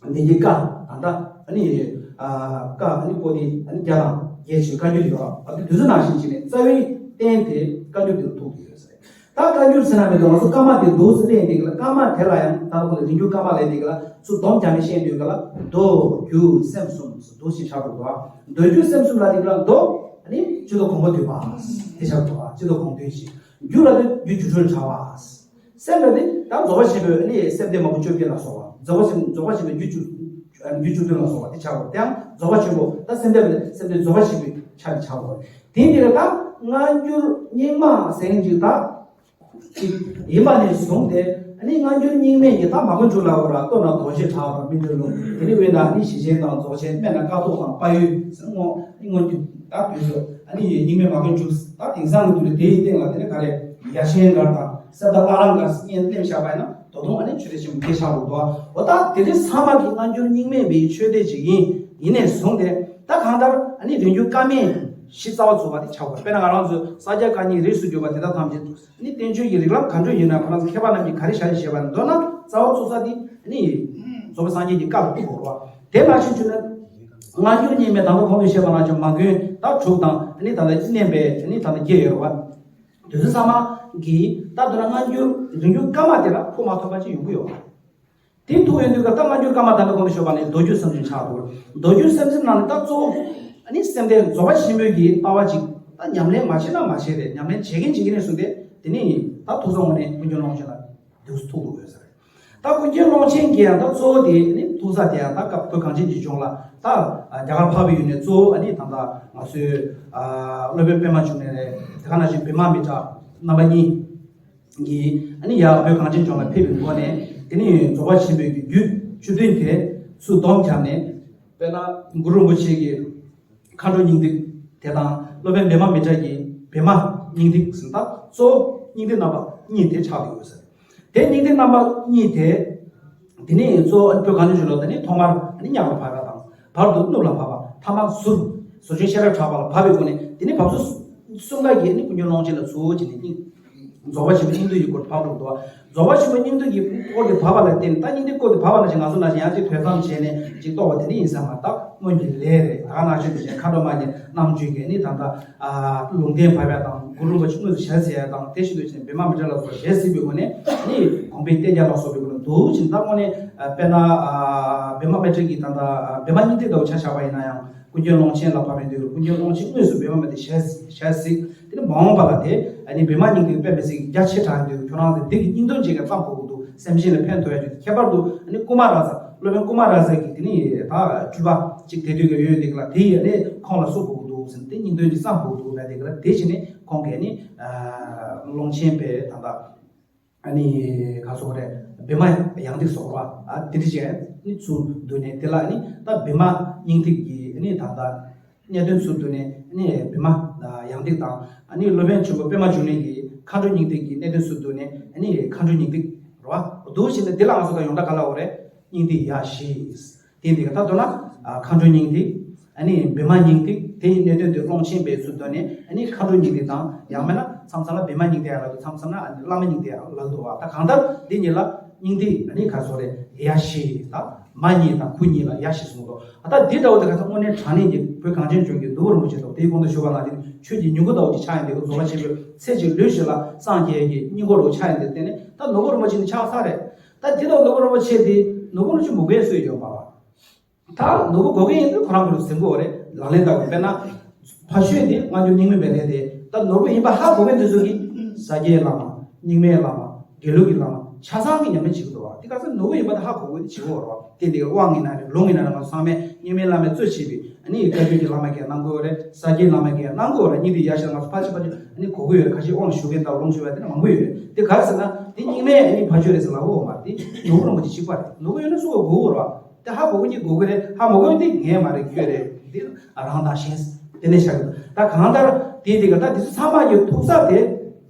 འདས་ཀྱི་བཀའ་ད་ལྟ་ཨ་ནི་ཨ་བཀའ་ཨ་ནི་པོ་ཏི་ཨ་ནི་བརྒྱ་དང་བརྒྱད་ཅིག་བཀའ་འགྱུར་ཡོད་ར། ཨ་དེ་དུས་ཚོད་ནང་བཞིན་བྱས་ནས་རྩ་བའི་རྟེན་དེ་བཀའ་འགྱུར་དེར་ཐུག་ཡོད་ཟེར། ད་བཀའ་འགྱུར་ཟེར་ན་མི་འདུག་ང་ཚོ་བཀའ་མ་དེ་འདུག་ཟེར་ལེན་དེ་ག་ལ་བཀའ་མ་དེ་ལ་ཡང་ད་ལྟ་ཁོ་ལ་རིང་བརྒྱུད་བཀའ་མ་ལས་དེ་ག་ལ་ཚུར་སྡོམ་རྒྱག་ནས་བཤད་དུས་ག་ལ་མདོ་རྒྱུད་སེམས་གསུམ་ཟེར་འདུག་ཅེས་བྱ་དགོས་འདུག་མདོ་རྒྱུད་སེམས་གསུམ་ལ་དེ་ག་ལ་མདོ་ཨ་ནི་སྤྱི་ལྡོག་གོང་མ་འདུས་པ་དེ་བྱ་དགོས་འདུག་སྤྱི་ལྡོག་གོང་འདུས་ཞེས། རྒྱུད་ལ་དེ་རྒྱུད་སྒྱུ་འཕྲུལ་དྲྭ་བ། སེམས་ལ་དེ་ད་རྫོགས་པ་ཆེན་པོའི་ཨ་ནི་སེམས་སྡེ་མང་པོ་བཅོ་བརྒྱད་ལ་སོགས་པ་རྫོགས་པ་ཆེན་རྫོགས་པ་ཆེན་པོའི་རྒྱུད་བཅུ་རྒྱུད་བཅུ་བདུན་ལ་སོགས་པ་དེ་ཆགས་པ་དེའང་རྫོགས་པ་ཆེན་པོ་ད་སེམས་སྡེ་ལ་སེམས་སྡེ་རྫོགས་པ་ཆེན་པོའི་ཆ་དེ་ཆགས་པ་དེ་འདི་ལ་ད་སྔ་འགྱུར་རྙིང་མ་ཟེར་མཁན་ཅིག་ད་ཅིག་ཡིན་པ་ནས་བཟུང་སྟེ། ནི་སྔ་འགྱུར་རྙིང་མའི་ཡི་དམ་མ་ཀུན་འགྲུབ་ལ་འོ་ར་ལྟོ་ན་རྡོ་རྗེ་གྲགས་པ་སྨིན་གྲོལ་ལུང་། དེ་ནི་དབེན་དང་ནི་ཞེ་ཆེན་དང་རྫོགས་ཆེན་སྨན་དང་ཀཿཐོག་དང་དཔལ་ཡུལ་ཟེར་སྔོན་སྔོན་གྱི་ད་དུས་སུ་ཨ་ནི་རྙིང་མའི་མ་ཀུན་འགྲུབ་ད་དེང་སང་གི་དུས་ལ་དེའི་སྟེང་ལ་དེ་ནི་ག་རེ་ཡ་ཆེན་འགར་དང་གསེར་རྟ་བླ་རབས་འགར་སྙན་གླེང་བཞག་པ་ཡིན་ན་ད་དུང་ཨ་ནི་ཆོས་སྡེ་ཆེན་པོ་དེ་ཆགས་འགྲོ་འདུག་འོ་ད་དེ་རིང་ཚང་མ་གི་སྔ་འགྱུར་རྙིང་མའི་བའི་ཆོས་སྡེ་ཅིག་ཡིན། ཡིན་ནས་བཟུང་སྟེ་ད་གང་ལྟར་ཨ་ནི་རིང་འགྱུར་བཀའ་མའི་གཞི་རྩ་བ་ཚུགས་པ་དེ་ཆགས་དགོས། དཔེར་ན་ང་རང་ཚོས་ས་སྐྱ་བཀའ་རྙིང་རིས་སུ་གྱུར་པ་དེ་དག་ཐམས་ཅད་ནི་བསྟན་བཅོས་ཀྱི་རིགས་ལམ་ག་འདྲ་ཡིན་ན་ཁོ་རང་ཚོ་མཁས་པ་རྣམས་ཀྱིས་ག་རེ་བཞག་རེ་བྱས་པ་ནི་མདོར་ན་རྩ་བ་ཚུགས་ས་དེ་ནི་རྫོགས་པའི་སངས་རྒྱས་ཀྱི་བཀའ་ལ་གཏུགས་དགོས་རེད་བ། དེ་ནང་བཞིན་བྱུང་ན་སྔ་འགྱུར་རྙིང་མའི་ད་ལྟ་གོང་དུ་བཤད་པ་ནང་བཞིན་མ་མགོན་ད་དྲུག་དང་ནི་ད་ལྟ་བསྙེན་པའི་ནི་ད་ལྟ་བརྒྱད་ཡོད་རེད་བ། དེ་ཚོ་ཚང་མ་གིས་ད་མདོར་ན་སྔ་འགྱུར་རིང་འགྱུར་བཀའ་མ་དེ་ལ་ཕུགས་མ་ཐོགས་པ་ཅིག་ཡོང་གི་ཡོད་རེད། དེ་ཐུག་ཡོང་དུས་ཀ་ད་སྔ་འགྱུར་བཀའ་མ་ད་ལྟ་གོང་དུ་ཞུས་པ་ནི་མདོ་རྒྱུད་གསུམ་ཅན་ཆགས་འདུག་མདོ་རྒྱུད་གསུམ་ཅན་ནང་ནས་ད་གཙོ་བོ་ཨ་ནི་སེམས་ལྡན་རྫོགས་པ་ཆེན་པོའི་གི་ལྟ་བ་ཅིག་ད་ཉམས་ལེན་མ་བྱས་ན་མ་བྱས་རེད། ཉམས་ལེན་བྱེད་ཀྱིན་བྱེད་ཀྱིན་ནས་བཟུང་སྟེ་དེ་ནི་ད་ཐུགས་བསམ་ངོ་ནས་ཀུན་མཁྱེན་ཀློང་ཆེན་ལ་དེ་ཚོ་ཐུག་འདུག་ཡོད་ས་རེད། ད་ཀུན་མཁྱེན་ཀློང་ཆེན་གྱི་ཡང་ད་གཙོ་བོ་དེ་ཨ་ནི་ཐུག་ས་དེ་ཡང་ད་སྐབས་བོད་གངས་ཅན་གྱི་ལྗོངས་ལ་ད་རྒྱ་གར་འཕགས་པའི་ཡུལ་ནས་གཙོ་བོ་ཨ་ནི་ད་ད་ང་ཚོའི་སློབ་དཔོན་པདྨ་འབྱུང་གནས་རེད། དེ་ག་ནང་བཞིན་བི་མ་མི་ཏྲ་རྣམ་པ་གཉིས། གིས་ཨ་ནི་ཡར་བོད་གངས་ཅན་ལྗོངས་ལ་ཕེབས་པའི་སྒོ་ནས་དེ་ནི་རྫོགས་པ་ཆེན་པོའི་གི་རྒྱུད་བཅུ་བདུན་དེ་ཚུར་སྡོམ་བརྒྱབ་ནས་དཔེར་ན་གུ་རུ་རིན་པོ་ཆེ་གི་མཁའ་འགྲོ་སྙིང་ཐིག་དེ་དང་སློབ་དཔོན་པདྨ་མི་ཏྲ་གི་བི་མ་སྙིང་ཐིག་ཟེར་ད་གཙོ་བོ་སྙིང་ཐིག་རྣམ་པ་གཉིས་དེ་ཆགས་ཡོད་ཟེར། དེ་སྙིང་ཐིག་རྣམ་པ་གཉིས་དེ། དེ་ནས་གཙོ་བོ་བོད་གངས་ཅན་ལྗོངས་ལ་དེ་ནས་ཐོག་མར་ཨ་ནི་གཉགས་ལ་བབས་པ་དང་བར་དུ་གནུབས་ལ་བབས་པ་ཐ་མ་ཟུར་ཟུར་ཆེན་ཤེས་རབ་གྲགས་པ་ལ་བབས་པའི་སྒོ་ནས་དེ་ནས་བབས་ཚུལ་གསུམ་ཀ་གིས་ནི་ཀུན་མཁྱེན་ཀློང་ཆེན་ལ་གཙོ་བོ་བྱས་ནས་རྙིང་རྫོགས་པ་ཆེན་པོའི་སྙིང་ཐིག་གི་སྐོར་བབས་འགྲོ་འདུག་རྫོགས་པ་ཆེན་པོའི་སྙིང་ཐིག་གི་སྐོར་དེ་བབས་པ་ལ་བརྟེན་ད་སྙིང་ཐིག་སྐོར་དེ་བབས་པ་ནང་བཞིན་ང་ཚོ་ནང་བཞིན་ཡང་ཅིག་ཐོས་བསམ་བྱས་ནས་ཅིག་རྟོགས་པ་དེ་འདྲ་ཡིན་ས་མ་གཏོགས་སྔོན་གྱི་ལས་རེད། ད་ག་ནང་བཞིན་དེ་བཞིན་མཁའ་འགྲོ་མ་གི་རྣམ་འགྱུར་གྱིས་ནི་ད་ལྟ། ལུང་བསྟན་བབས་ཡ་དང་གུ་རུ་རིན་པོ་ཆེ་དངོས་སུ་ཞལ་གཟིགས་ཡ་དང་དེ་བཞིན་དུ་བྱས་ནས་བི་མ་མི་ཏྲ་ལ་སོགས་ཞལ་གཟིགས་པའི་སྒོ་ནས་ནི་དགོངས་པའི་གཏད་རྒྱ་ལ་སོགས་པའི་སྒོ་ནས་འདུག་ཅིང་ད་དངོས་གནས་དཔེར་ན་བི་མ་མི་ཏྲ་གི་ད་ལྟ་བི་མ་སྙིང་ཐིག་ལྟ་བུ་ཆ་བཞག་པ་ཡིན་ན་ཡང་ཀུན་མཁྱེན་ཀློང་ཆེན་ལ་བབས་པའི་དུས་ཀུན་མཁྱེན་ཀློང་ཆེན་དངོས་སུ་བི་མ་མི་ཏྲ་ཞལ་གཟིགས་དེ་ནི་མ་འོངས་པ་ལ་དེ་ནི་བི་མ་སྙིང་ཐིག་དཔེ་མི་སྲིད་རྒྱ་ཆེ་དྲགས་དུས་ཁྱོད་རང་ཚོས་འདི་གི་སྙིང་དོན་ཅིག་ག་བརྩམ་དགོས་ཀྱི་འདུག་སེམས་ཅན་ལ་ཕན་ཐོགས་ཡ་ཅིག་ཁྱད་པར་དུ་ནི་ཀུ་མ་ར་ཛ་སློབ་དཔོན་ཀུ་མ་ར་ཛ་གི་དེ་ནི་ད་སྤྲུལ་པ་ཅིག་དེ་དུས་ཀྱི་ཡོད་འདི་ག་ལ་དེ་ཡི་ནི་ཁོང་ལ་གསུང་དགོས་ཀྱི་འདུག་ཟེར་ནས་དེ་སྙིང་དོན་ཅིག་བསམ་དགོས་འདུག་ལ་དེ་ག་ལ་དེ་བཞིན་ནི་ཁོང་གིས་ནི་ཀློང་ཆེན་པའི་ད་ལྟ་ཨ་ནི་ག་སོགས་རེད། བི་མ་ཡང་ཏིག་སོགས་ར་ཨ་དེ་འདྲ་བྱས་ནི་ཚུར་བསྡུས་ནས་དེ་ལ་ནི་ད་བི་མ་སྙིང་ཐིག་གི་ནི་ད་ལྟ་གནད་དོན་ཚུར་བསྡུས་ནས་ནི་བི་མ་ཡང་ཏིག་དང་ཨ་ནི་སློབ་དཔོན་ཆེན་པོ་པདྨ་འབྱུང་གནས་ཀྱི་མཁའ་འགྲོ་སྙིང་ཐིག་གི་གནད་དོན་ཚུར་བསྡུས་ནས་ནི་མཁའ་འགྲོ་སྙིང་ཐིག་ར་བསྡུས་ཕྱིན་ནས་དེ་ལ་ང་ཚོ་ད་ཡོངས་གྲགས་ག་ལ་འོ་རེད། སྙིང་ཐིག་ཡ་བཞི། དེ་འདི་ག་ད་མདོར་ན་མཁའ་འགྲོའི་སྙིང་ཐིག་ཨ་ནི་བི་མ་སྙིང་ཐིག་དེ་ཡི་གནད་དོན་དེ་ཀློང་ཆེན་པའི་ཚུལ་བཏོན་ནས་ཨ་ནི་མཁའ་འགྲོའི་སྙིང་ཐིག་དང་ཡང་མིན་ན་མཚམས་མཚམས་ལ་བི་མ་སྙིང་ཐིག་ཡང་ལབ་འདུག་མཚམས་མཚམས་ན་ཨ་ནི་བླ་མ་སྙིང་ཐིག་ཡང་ལབ་འདུག་བ། ད་གང་ལྟར་འདི་གཉིས་ལ་སྙིང་ཐིག་ཨ་ནི་ག་སོགས་རེད། ཡ་བཞི་དང་མ་གཉིས་དང་བུ་གཉིས་ལ་ཡ་བཞི་གསུངས་འདུག་ད་འདི་འདྲ་བོ་དེ་ག་ཚ་དངོས་གནས་དྲང་གནས་ཀྱི་བོད་གངས་ཅན་ལྗོངས་ཀྱི་ནོར་བུ་རིན་པོ་ཆེ་དང་དེའི་གོང་དུ་ཞུས་པ་ནང་བཞིན་ཆོས་ཀྱི་མྱུ་གུ་ལྟ་བུ་ཅིག་ཆགས་ཡིན་དེ་གི་རྫོགས་པ་ཆེན་པོའི་ཚེ་གཅིག་ལུས་གཅིག་ལ་སངས་རྒྱས་ཀྱི་སྙིང་པོ་ལོ་ཆགས་ཡིན་དེ་བརྟེན་ནས་ད་ནོར་བུ་རིན་པོ་ཆེ་ནི་ཆགས་ས་རེད། ད་འདི་དང་ནོར་བུ་རིན་པོ་ཆེ་འདི་ནོར་བུ་རིན་པོ་ཆེ་མུ་གེ་སུ་ཡོད་མ་བ། ད་ནོར་བུ་དགོས་ཀྱི་ཡིན་དུས་ཁོ་རང་ཁོ་རང་ཟིན་དགོས་རེད། ལག་ལེན་ལྟ་བུ་དཔེར་ན། ཕ་ཤོད་འདི་སྔ་འགྱུར་རྙིང་མའི་འབད་ལས་དེ་ད་ནོར་བུ་ཡིན་པ་ཧ་གོ་མཁན་དེ་ཚོ་གིས་ས་སྐྱའི་བླ་མ། རྙིང་མའི་བླ་མ། དགེ་ལུགས་ཀྱི་བླ་མ། ཆ་ཚང་གིས་ཉམས་ལེན་བྱེད་ཀྱི་འདུག་བ། དེ་ག་ཚོད་ནོར་བུ་ཡིན་པ་དེ་ཧ་གོ་དགོས་དེ་བྱེད་དགོས་རེད་བ། དེ་འདི་དབང་ཡིན་ན་རེད། ལུང་ཡིན་ན་རེད། ང་ཚོ་ཚང་མས་རྙིང་མའི་བླ་མའི་གཙོས་བྱས་པའི་ཨ་ནི་བཀའ་བརྒྱུད་ཀྱི་བླ་མ་གིས་གནང་དགོས་རེད། ས་སྐྱའི་བླ་མ་གིས་གནང་དགོས་རེད། སྙིང་ཐིག་ཡ་བཞི་ལ་ང་ཚོ་ཕལ་ཆེར་ཕལ་ཆེར་ཨ་ནི་གོ་གི་ཡོད་རེད། ཁ་ཤས་དབང་ཞུ་མཁན་དང་ལུང་ཞུ་བ་དེ་འདྲ་མང་པོ་ཡོད་རེད། དེ་ག་རེ་ཟེར་ན་དེ་རྙིང་མའི་ཨ་ནི་ཕ་ཆོས་རེད་ཟེར་ལབ་ཡོད་མ་རེད། དེ་ནོར་བུ་རིན་པོ་ཆེ་གཅིག་པ་རེད། ནོར་བུ་ཡོད་ན་སུ་ག་དགོས་ཀྱི་རེད། ཧ་མ་གོ་མཁན་དེ་ངས་མ་རེད། ཁྱོད་རེད། འདི་རང་དང་གཞན་དེ་ནས་བཞག་གི་འདུག་ད་གང་ལྟར་དེ་དེ་ག་ད་དེ་ཚོ་ཚང་མ་གི་ཐུག་ས་དེ།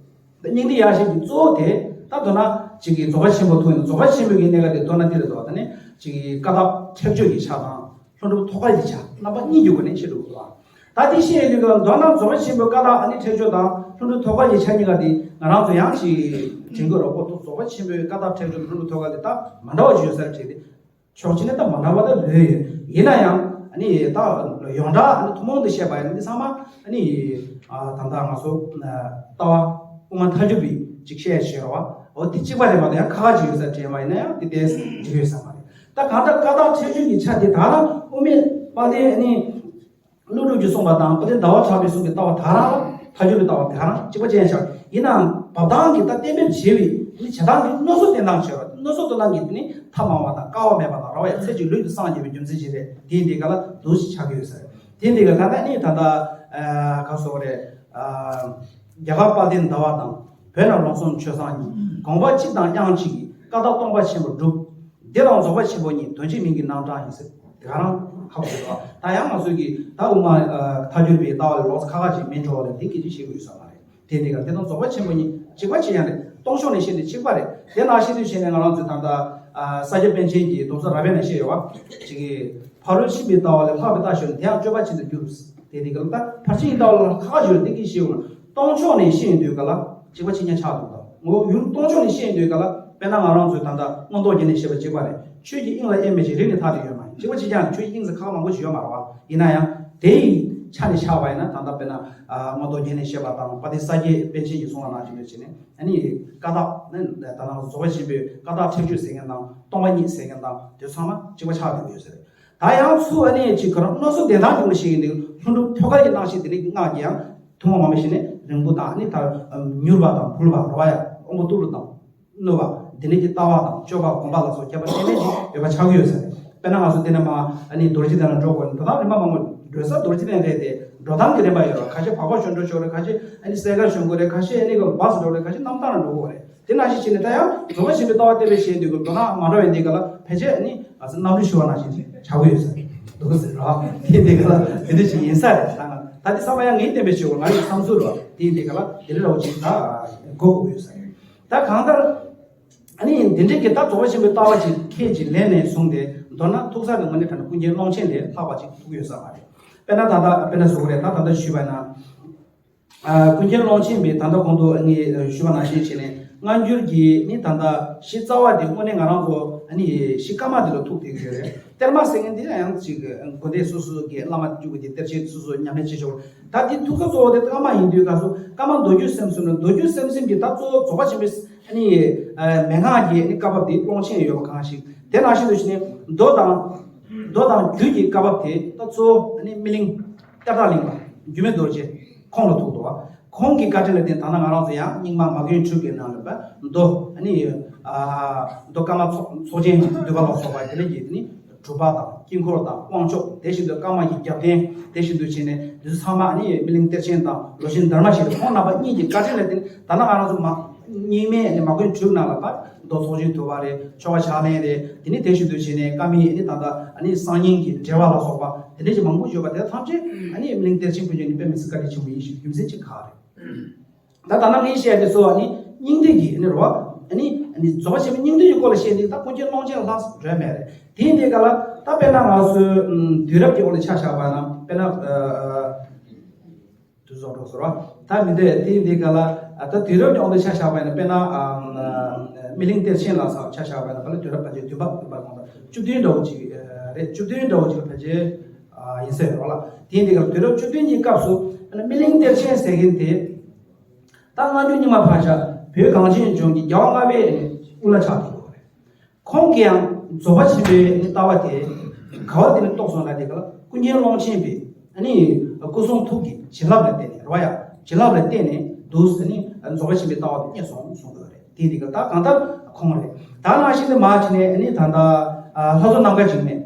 སྙིང་ཐིག་ཡ་བཞི་གི་གཙོ་བོ་དེ་ད་མདོར་ན་གཅིག་གི་རྫོགས་པ་ཆེན་པོ་ཐུག་ཡིན་ན་རྫོགས་པ་ཆེན་པོའི་གི་གནད་འགག་དེ་མདོར་ན་འདི་རེད་འདུག་ད་ནི་གཅིག་གི་བཀའ་ཐབས་ཁྲེགས་ཆོད་ཀྱི་ཆ་དང་ལྷུན་གྲུབ་ཐོད་རྒལ་གྱི་ཆ་རྣམ་པ་གཉིས་ཀྱི་སྒོ་ནས་བཤད་འགྲོ་གི་འདུག་ད་དེ་བཤད་ཡོང་དུས་མདོར་ན་རྫོགས་པ་ཆེན་པོའི་བཀའ་ཐབས་ཨ་ནི་ཁྲེགས་ཆོད་དང་ལྷུན་གྲུབ་ཐོད་རྒལ་གྱི་ཆ་གཉིས་ཀ་དེ་ང་རང་ཚོ་ཡང་ཅིག་དྲན་དགོས་རེད། ཁོ་ཐུག་རྫོགས་པ་ཆེན་པོའི་བཀའ་ཐབས་ཁྲེགས་ཆོད་དང་ལྷུན་གྲུབ་ཐོད་རྒལ་དེ་ད་མ་འདྲ་བ་ཅིག་ཡོད་ས་རེད་དྲན་ཏེ། ཕྱོགས་གཅིག་ནས་ད་མ་འདྲ་བ་ད་ལོས་ཡོད། ཡིན་ན་ཡང་ཨ་ནི་ད་ཡོངས་གྲགས་ཨ་ནི་ཐུན་མོང་དུ་བཤད་པ་ཡིན་ན་འདི་ཚང་མ་ཨ་ནི་ད་ལྟ་ང་ཚོ་ལྟ་བ་དབུ་མ་ཐལ་འགྱུར་བའི་ཅིག་བཤད་བྱས་རོགས། འོ་འདི་གཅིག་པ་རེད་མ་གཏོགས་ཡང་ཁ་ཁ་ཅིག་ཡོད་ས་དྲན་པ་ཡིན་ན་ཡང་འདི་ཏོག་ཙམ་འགྲིག་ཡོད་ས་མ་རེད། ད་གང་ལྟར་བཀའ་ཐབས་ཁྲེགས་ཆོད་ཀྱི་ཆ་དེ་ད་རང་དབུ་མའི་དཔལ་ལྡན་ཨ་ནི། ཀླུ་སྒྲུབ་ཀྱིས་གསུངས་པ་དང་དཔལ་ལྡན་ཟླ་བ་གྲགས་པས་གསུངས་པའི་ལྟ་བ་དག་རང་ལ་ཐལ་འགྱུར་བའི་ལྟ་བ་དེ་ག་རང་གཅིག་པ་ཅན་ཆགས། ཡིན་ནའང་བབ་ཐང་གི་ད་གཏན་འབེབས་བྱས་པའི་ནི་བྱེད་སྟངས་ཀྱི་མནོ་བསམ་བསྟེན་སྟངས་བྱས་པ་མནོ་བསམ་བསྟེན་སྟངས་ཀྱི་དེ་ནི་ཐབས་མང་བ་དང་དཀའ་བ་མེད་པ་དང་ར་བ་ཡང་ཚེ་གཅིག་ལུས་དུ་སངས་རྒྱས་པའི་རྒྱུ་མཚན་ཅིག་རེད། དེ་འདི་ག་ལ་འདུ་ཤེས་ཆགས་ཀྱི་ཡོད་ས་རེད། དེ་འདི་ག་ད་ལྟ་ནི་ད་ལྟ་ག་སོགས་རེད། རྒྱ་གར་དཔལ་ལྡན་ཟླ་བ་དང་བོད་ན་རོང་ཟོམ་ཆོས་བཟང་གཉིས་དགོངས་པ་གཅིག་དང་དབྱངས་གཅིག་གིས། ཀ་དག་སྟོང་པ་ཆེན་པོར་སྒྲུབ། འདི་དང་རྫོགས་པ་ཆེན་པོ་གཉིས། དོན་གཅིག་མིང་གི་རྣམ་གྲངས་ཡིན་ཟེར། དེ་ག་རང་ཧ་གོ་གི་འདུག་ད་ཡང་ང་ཚོ་གིས་ད་དབུ་མ་ཐལ་འགྱུར་བའི་ལྟ་བ་ལ་ལོགས་སུ་ཁ་ཁ་ཅིག་མིན་འགྲོ་བ་ལ་དེ་སྐད་ཅིག་བཤད་དགོས་ཡོད་ས་མ་རེད། དེ་འདི་ག་འདི་དང་རྫོགས་པ་ཆེན་པོ་གཉིས་གཅིག་པ་གཅིག་རྐྱང་རེད། སྟོང་ཕྱོགས་ནས་བཤད་དེ་གཅིག་པ་རེད། དེ་ནང་བཞིན་དུ་བྱས་ནས་ང་རང་ཚོས་ད་ལྟ་ས་སྐྱ་པཎ་ཆེན་གྱི་སྡོམ་གསུམ་རབ་དབྱེ་ནང་བཤད་ཡོད་པ། ཅིག་གིས་ཕ་རོལ་ཕྱིན་པའི་ལྟ་བ་ལས་ལྷག་པའི་རྟགས་ཞོར་དེ་ཡང་སྤྱོད་པ་ཅན་དུ་འགྱུར། དེ་འདི་ག་ལ་ད་ཕར་ཕྱིན་གྱི་ལྟ་བ་ལ་ཁ་ཁ་ཞོར་འདི་གིས་བཤད་ཡོད་ན། སྟོང་ཕྱོགས་ནས་བཤད་ཡོང་དུས་ག་ལ་གཅིག་པ་གཅིག་རྐྱང་ཆགས་འདུག་ད་ངོ་བོ་ཡུལ་སྟོང་ཕྱོགས་ནས་བཤད་ཡོང་དུས་ག་ལ་དཔེར་ན་ང་རང་ཚོས་ད་ལྟ་མངོན་རྟོགས་རྒྱན་ནས་བཤད་པ་གཅིག་པ་རེད། ཆོས་ཀྱི་དབྱིངས་ལ་དབྱེར་མེད་ཅིང་རིག་གནས་ཐ་དད་ཡོད་མ་ཡིན། གཅིག་པ་གཅིག་རྐྱང་རེད། ཆོས་ཀྱི་དབྱིངས་ཟེར་ཁ་ཁ་མང་པོ་ཞིག་ཡོད་མ་རེད་བ། ཡིན་ན་ཡང་དེ་ཡི་ཆ་ནས་ཆགས་པ་ཡིན་ན་ད་ལྟ་དཔེར་ན་ཨ་མངོན་རྟོགས་རྒྱན་ནས་བཤད་པ་དང་། དཔལ་ལྡན་ས་སྐྱའི་པཎ་ཆེན་གྱིས་གསུངས་པ་ནང་བཞིན་དུ་བྱས་ནས་ཨ་ནི་ཀ་དག་ནི་ད་ནང་རྫོགས་པ་ཆེན་པོའི་ཀ་དག་ཁྲེགས་ཆོད་ཟེར་མཁན་དང་སྟོང་པ་ཉིད་ཟེར་མཁན་དང་དེ་ཚང་མ་གཅིག་པ་ཆགས་བསྡད་ཡོད་ཟེར། ད་ཡང་ཚུར་ཨ་ནི་ཅིག་ཁོ་རང་མནོ་བསམ་བདེན་མཐའ་འཇུག་ནས་བཤད་ཀྱི་འདུག་ལྷུན་གྲུབ་ཐོད་རྒལ་གྱི་རྣམ་ཤེས་དེ་ནི་སྔགས་ཀྱི་ཡང་ཐུན་མོང་མ་ཡིན་པ་ཞིག་ནི་རིང་པོ་དང་ཨ་ནི་ད་མྱུར་བ་དང་བུལ་བ་རོ་བ་ཡ་དབང་པོ་རྟུལ་བ་དང་། གནོད་པ། འདི་ནས་ཀྱི་ལྟ་བ་དང་སྤྱོད་པ་སྒོམ་པ་ལ་སོགས་ཁྱད་པར་གཏན་གཏན་ཅིག་ཡོད་པ་ཆགས་ཀྱི་ཡོད་ཟེར། དཔེར་ན་ང་ཚོ་འདི་ནས་མ་ཨ་ནི་རྡོ་རྗེ་གདན་ལ་འགྲོ་དགོས་ན། དོ་དམ་རིམ་པ་མང་པོ་འགྲོ་ས་རྡོ་རྗེ་གདན་རེད་དེ། འགྲོ་སྟངས་ཀྱི་རིམ་པ་ཡོད་ར། ཁ་ཤས་བར་པ་ཞོར་འགྲོ་ཆོག་རེད། ཁ་ཤས་ཨ་ནི་སའི་ཀལ་ཞོན་དགོས་རེད། ཁ་ཤས་ཨ་ནི་གི་བ་སི་འགྲོ་རེད། ཁ་ཤས་གནམ་ཐང་ལ་འགྲོ་དགོས་རེད། དེ་ནང་བཞིན་བྱས་ནས་ད་ཡང་རྫོགས་པ་ཆེན་པོའི་ལྟ་བ་བསྟན་པའི་ཞལ་འདོན་གྱི་འགྲོ་སྟངས་མ་འདྲ་བའི་འདི་ག་ལ་ཕལ་ཆེར་ཨ་ནི་ང་ཚོ་གནམ་གྲུ་བཞུ་བ་ནང་བཞིན་ཆགས་ཀྱི་ཡོད་ཟེར། འདུག་ཟེར་ར། དེ་འདི་ག་ལ་དེ་འདྲ་ཞིག་ཡིན་ས་རེད། ད་ང་ད་འདི་བསམ་པ་ཡང་ངས་བསྟན་པའི་ཞུ་བ་ང་ཡི་བསམ་ཚུལ་ར། དེ་འདི་ག་ལ་དེ་འདྲ་འདྲ་བོ་ཅིག་ད་གོ་དགོས་ཡོད་ས་རེད། ད་གང་ལྟར། ཨ་ནི་འདི་འདྲའི་གི་ད་རྫོགས་པ་ཆེན་པོའི་ལྟ་བ་ཅིག་ཁས་ཅིག་ལེན་ནས་བཟུང་སྟེ་མདོར་ན་ཐུག་ས་ནི་དངོས་གནས་དྲང་གནས་ཀུན་མཁྱེན་ཀློང་ཆེན་ལས་ལྷག་པ་ཅིག་ཐུག་ཡོད་ས་མ་རེད། དཔེར་ན་ད་ལྟ་དཔེར་ན་ཞུ་བ་རེད། ད་ད་ལྟ་ཞུས་པ་ན། ཨ་ཀུན་མཁྱེན་ཀློང་ཆེན་པས་ད་ལྟ་གོང་དུ་ཨ་ནི་ཞུས་པ་ནང་བཞིན་བྱས་ནས་སྔ་འགྱུར་གྱི་ནི་ད་ལྟ་གཞི་རྩ་བ་དེ་དངོས་གནས་ང་རང་ཚོ་ཨ་ནི་གཞི་བཀའ་མ་དེ་ལ་ཐུག་བསྡད་ཀྱི་ཡོད་རེད། གཏེར་མ་ཟེར་མཁན་དེ་ཡང་ཅིག་དགོན་སྡེ་སོ་སོ་གི་བླ་མ་བཅུ་དགུ་དེ་གཏེར་ཆེན་སོ་སོ་ཉམས་ལེན་བྱེད་ཆོག་ད་དེ་ཐུག་ས་གཙོ་བོ་དེ་བཀའ་མ་ཡིན་དུས་སྐབས་སུ་བཀའ་མ་མདོ་རྒྱུད་སེམས་གསུམ་ནི་མདོ་རྒྱུད་སེམས་གསུམ་གྱི་ད་གཙོ་བོ་རྫོགས་པ་ཆེན་པོའི་ཨ་ནི་ཨ་མན་ངག་གི་ཨ་ནི་བཀའ་བབས་དེ་ཀློང་ཆེན་ཡོད་པ་གང་ཞིག་དེ་ནང་བཞིན་དུ་བྱས་ནས་མདོ་དང་མདོ་དང་རྒྱུད་ཀྱི་བཀའ་བབས་དེ་ད་གཙོ་བོ་ཨ་ནི་སྨིན་གླིང་གཏེར་བདག་གླིང་པ་འགྱུར་མེད་རྡོ་རྗེ་ཁོང་ལ་ཐུག་འདུག་ཁོང་གི་བཀའ་དྲིན་ལ་བརྟེན་ད་ལྟ་ང་རང་ཚོ་ཡང་རྙིང་མ་མ་དགོན་དྲུག་གི་ནང་ལ་བ་མདོ་ཨ་ནི་ཨ་མདོ་བཀའ་མ་ཚོགས་ཚོགས་ཆེན་འདུས་པ་ལ་སོགས་པ་དེ་ལ་བརྒྱུད་དེ་ནི། གྲུབ་པ་དང་དཀྱིལ་འཁོར་དང་དབང་ཆོག་དེ་བཞིན་དུ་བཀའ་མ་གི་རྒྱབ་རྟེན་དེ་བཞིན་དུ་བྱས་ནས་འདི་ཚོ་ཚང་མ་ནི་སྨིན་གླིང་གཏེར་ཆེན་དང་ལོ་ཆེན་དྷརྨ་ཞེས་ཁོང་རྣམ་པ་གཉིས་ཀྱི་བཀའ་དྲིན་ལ་བརྟེན་ད་ལྟ་ང་རང་ཚོ་མ་རྙིང་མའི་ནི་མ་དགོན་དྲུག་ནང་ལ་ཕར་མདོ་ཚོགས་ཆེན་དུ་བ་རེད། ཆོ་ག་ཕྱག་ལེན་རེད། དེ་ནི་དེ་བཞིན་དུ་བྱས་ནས་བཀའ་མའི་ནི་ད་ལྟ་ནི་གསར་རྙིང་གི་འགྲེལ་པ་ལ་སོགས་པ་དེ་འདྲ་ཞིག་མང་པོ་ཡོད་པ་དེ་ཐམས་ཅད་ནི་སྨིན་གླིང་གཏེར་ཆེན་ཕུན་ཚོགས་ནི་དཔེ་མི་སྲིད་བཀའ་དྲིན་ཆེན་པོ་ཡིན་ཞེས་རྒྱུ་མཚན་གཅིག་ག་རེད། ད་ད་ནང་ངས་བཤད་དེ་ཚོ་ནི་སྙིང་ཐིག་གི་ནི་རོ། ནི་ནི་རྫོགས་པ་ཆེན་པོའི་སྙིང་ཐིག་གི་སྐོར་ལ་བཤད་དེ་ད་ཀུན་མཁྱེན་ཀློང་ཆེན་ལྷག་རོལ་མེད་རེད། དེ་ཡིན་དེ་ག་ལ་ད་དཔེར་ན་ང་ཚོའི་དུས་རབས་ཀྱི་འོག་ལ་ཆ་བཞག་པ་ན་དཔེར་ན་དུས་ཚོད་འགྲོ་སོང་རོ། ད་མི་འདོད་དེ་ཡིན་དེ་ག་ལ་ད་དུས་རབས་ཀྱི་འོག་ལ་ཆ་བཞག་པ་ཡིན་ན་དཔེར་ན་སྨིན་གླིང་གཏེར་ཆེན་ལ་ཆ་བཞག་པ་ཡིན་ན་ཕལ་ཆེར་དུས་རབས་ཕལ་ཆེར་བདུན་པ་བདུན་པ་གོང་ལ་བཅུ་བདུན་འདྲ་བོ་ཅིག་རེད། བཅུ་བདུན་འདྲ་བོ་ཅིག་ལ་ཕལ་ཆེར་ཡིན་ས་ཡོད་རོ་ལ། དེ་ཡིན་དེ་ག་ལ་དུས་རབས་བཅུ་བདུན་གྱི་སྐབས་སུ་སྨིན་གླིང་གཏེར་ཆེན་ཟེར་མཁན་དེ། ད་སྔ་འགྱུར་རྙིང་མ་ཕར་བཞག་བོད་གངས་ཅན་ལྗོངས་ཀྱི་རྒྱལ་བ་ལྔ་པའི་དབུ་བླ་ཆགས་ཀྱི་ཡོད་རེད། ཁོང་གིས་ཡང་རྫོགས་པ་ཆེན་པོའི་ལྟ་བ་དེ་ག་བ་དེ་ནས་རྟོགས་སོང་ལ་དེ་ག་ལ་ཀུན་མཁྱེན་ཀློང་ཆེན་པས་ཨ་ནི་སྐུ་གསུང་ཐུགས་ཀྱི་བྱིན་རླབས་ལ་བརྟེན་ནས་རོ་ཡ་བྱིན་རླབས་ལ་བརྟེན་ནས་འདུག་ཨ་ནི་རྫོགས་པ་ཆེན་པོའི་ལྟ་བ་དེ་རྙེད་སོང་གསུང་གི་ཡོད་རེད། དེ་དེ་ག་ད་གང་ལྟར་ཁོང་རེད། ད་ནང་བཞིན་དུ་མ་བྱས་ནས་ཨ་ནི་ད་ལྟ་ལྷ་བཟོ་ནམ་མཁའ་འཇིགས་མེད།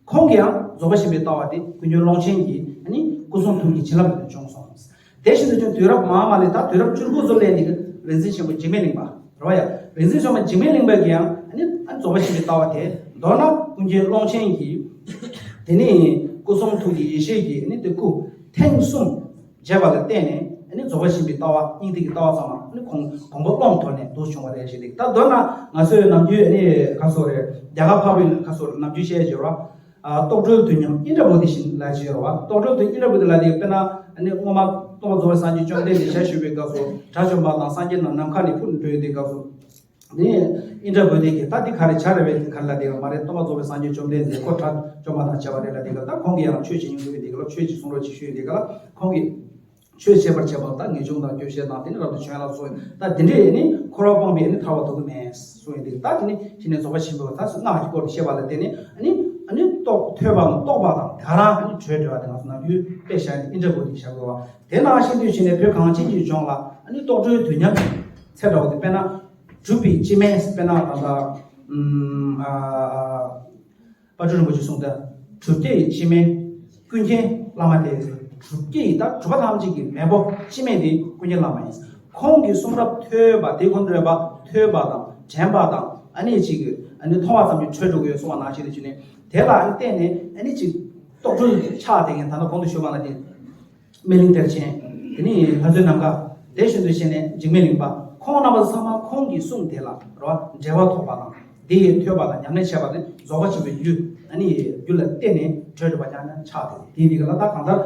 ཁོང་གིས་ཡང་རྫོགས་པ་ཆེན་པོའི་ལྟ་བ་དེ་ཀུན་མཁྱེན་ཀློང་ཆེན་གྱི་ཨ་ནི་སྐུ་གསུང་ཐུགས་ཀྱི་བྱིན་རླབས་ལས་བྱུང་སོང་། དེ་བཞིན་དུ་ཀྱང་དུས་རབས་མ་མ་ལས་ད་དུས་རབས་བཅུ་དགུ་ཚོ་ལས་ནི་རིག་འཛིན་ཆེན་པོ་འཇིགས་མེད་གླིང་པ་རེད་བ་ཡ། རིག་འཛིན་ཆེན་པོ་འཇིགས་མེད་གླིང་པ་གིས་ཡང་ཨ་ནི་ཨ་ནི་རྫོགས་པ་ཆེན་པོའི་ལྟ་བ་དེ་མདོར་ན་ཀུན་མཁྱེན་ཀློང་ཆེན་གྱིས་དེ་ནི་སྐུ་གསུང་ཐུགས་ཀྱི་ཡེ་ཤེས་ཀྱི་ཨ་ནི་དེ་སྐུ་ཐེངས་གསུམ་མཇལ་བ་ལ་བརྟེན་ནས་ཨ་ནི་རྫོགས་པ་ཆེན་པོའི་ལྟ་བ་སྙིང་ཐིག་གི་ལྟ་བ་ཚང་མ་ཨ་ནི་ཁོང་དགོངས་པ་ཀློང་དུ་ཐོན་ནས་འདུ་བྱུང་བ་རེད་ཞེས་དེ་ད་མདོར་ན་ང་ཚོའི་ནམ་རྒྱུན་ཨ་ནི་ག་སོགས་རེད། རྒྱ་གར་འཕགས་པའི་ག་སོགས་རེད། ནམ་རྒྱུན་བཤད་ཀྱི་ཡོད་རེད་བ། ཨ་རྟོགས་གྲོལ་དུས་མཉམ་ཨིནྡྲ་བོ་དྷི་བཞིན་ལ་ཞེས་རོ་བ། རྟོགས་གྲོལ་དུས་ཨིནྡྲ་བོ་དྷི་ལ་དེ་དཔེར་ན་ཨ་ནི་སྔོན་མ་སྟོན་པ་རྫོགས་པའི་སངས་རྒྱས་བཅོམ་ལྡན་འདས་ཞལ་བཞུགས་པའི་སྐབས་སུ་དགྲ་བཅོམ་པ་དང་སངས་རྒྱས་རྣམས་ནམ་མཁའ་ནས་འཕུར་འགྲོ་ཡི་དེ་སྐབས་སུ། ནི་ཨིནྡྲ་བོ་དྷི་གིས་ད་འདི་ག་རེ་བྱ་རེ་བས་དེ་ག་རེ་ལ་དེ་ག་མ་རེད། སྟོན་པ་རྫོགས་པའི་སངས་རྒྱས་བཅོམ་ལྡན་འདས་ཁོ་དགྲ་བཅོམ་པ་དང་བྱ་བ་རེད་ལ་དེ་ག་ད་ཁོང་གིས་ཡང་ཆོས་བྱེད་སྙིང་འདོད་པའི་དེ་ག་ལ་ཆོས་ཀྱི་གསུང་རོགས་ཅིག་ཞུས་ཡི་དེ་ག་ལ་ཁོང་གིས། ཆོས་བྱེད་པར་བྱེད་པ་དང་ངེས་འབྱུང་དང་སྐྱོ་ཤས་དང་དེ་ནི་རབ་ཏུ་བྱུང་ཡང་ལ་སོགས་ཡིན། ད་དེ་འདྲས་ནི་འཁོར་བ་སྤངས་པས་ནི་ཐར་པ་ཐོབ་ཀྱི་མེད་གསུངས་ཡིན་དེ། ད་དེ་ནི་ཕྱི་ནས་རྫོགས་པ་ཆེན་པོས་ད་སྔགས་ཀྱི་སྐོར་དུ་བཤད་པ་ལ་བརྟེན་ནས་ཨ་ནི་ཨ་ནི་རྟོགས་ཐོས་པ་དང་རྟོགས་པ་དང་དེ་ག་རང་ཨ་ནི་བྲལ་བྲལ་བ་དེ་ང་ཚོ་ནམ་རྒྱུན་དཔེ་བཞག་ནས་ཨིནྡྲ་བོ་དྷི་བཞག་དགོས་པ། དེ་ནང་བཞིན་དུ་བྱས་ནས་བོད་གངས་ཅན་གྱི་ལྗོངས་ལ་ཨ་ནི་རྟོགས་གྲོལ་དུས་མཉམ་ཚེ་འདྲ་བོ་དེ་དཔེར་ན་གྲུབ་པའི་སྤྱི་སྨན་དཔེར་ན་ད་ལྟ་ཨ། དཔལ་སྤྲུལ་རིན་པོ་ཆེས་གསུངས་ཏེ། གྲུབ་བརྒྱ་ཡི་སྤྱི་སྨན་ཀུན་མཁྱེན་བླ་མ་སྟེ། གྲུབ་བརྒྱ་ཡི་ད་གྲུབ་པ་ཐམས་ཅད་ཀྱི་མེས་པོ་སྤྱི་སྨན་དེ་ཀུན་མཁྱེན་བླ་མ་ཡིན། ཁོང་གི་གསུང་རབ་ཐོས་པ་དེ་ཁོང་ཐོས་པ་ཐོས་པ་དང་དྲན་པ་དང་ ཨ་ནི་ཅིག་ཨ་ནི་མཐོང་བ་ཙམ་གྱིས་གྲོལ་འགྲོ་གི་ཡོད་གསུངས་པ་ནང་བཞིན་དུ་བྱས་ནས། དེ་ལ་ཨ་ནི་བརྟེན་ནས་ཨ་ནི་ཅིག་རྟོག་བྲལ་ཆགས་བསྡད་མཁན། ད་ལྟ་གོང་དུ་ཞུས་པ་ནང་བཞིན། སྨིན་གླིང་གཏེར་ཆེན། དེ་ནི་ལྷ་མཛོད་ནམ་མཁའ། དེ་བཞིན་དུ་བྱས་ནས་འཇིགས་མེད་གླིང་པ། ཁོང་རྣམ་པ་ཚང་མ་ཁོང་གི་གསུང་དེ་ལ་རོ་འགྲེལ་བ་ཐོབ་པ་དང་། དེ་ཡི་ཐོས་པ་དང་ཉམས་ལེན་བྱས་པ་ནི་རྫོགས་པ་ཆེན་པོའི་རྒྱུ། ཨ་ནི་རྒྱུ་ལ་བརྟེན་ནས་གྲོལ་འགྲོ་བ་ཉག་ཉག་ཆགས་ཏེ། དེ་འདི་ག་ལ་ད་གང་ལྟར་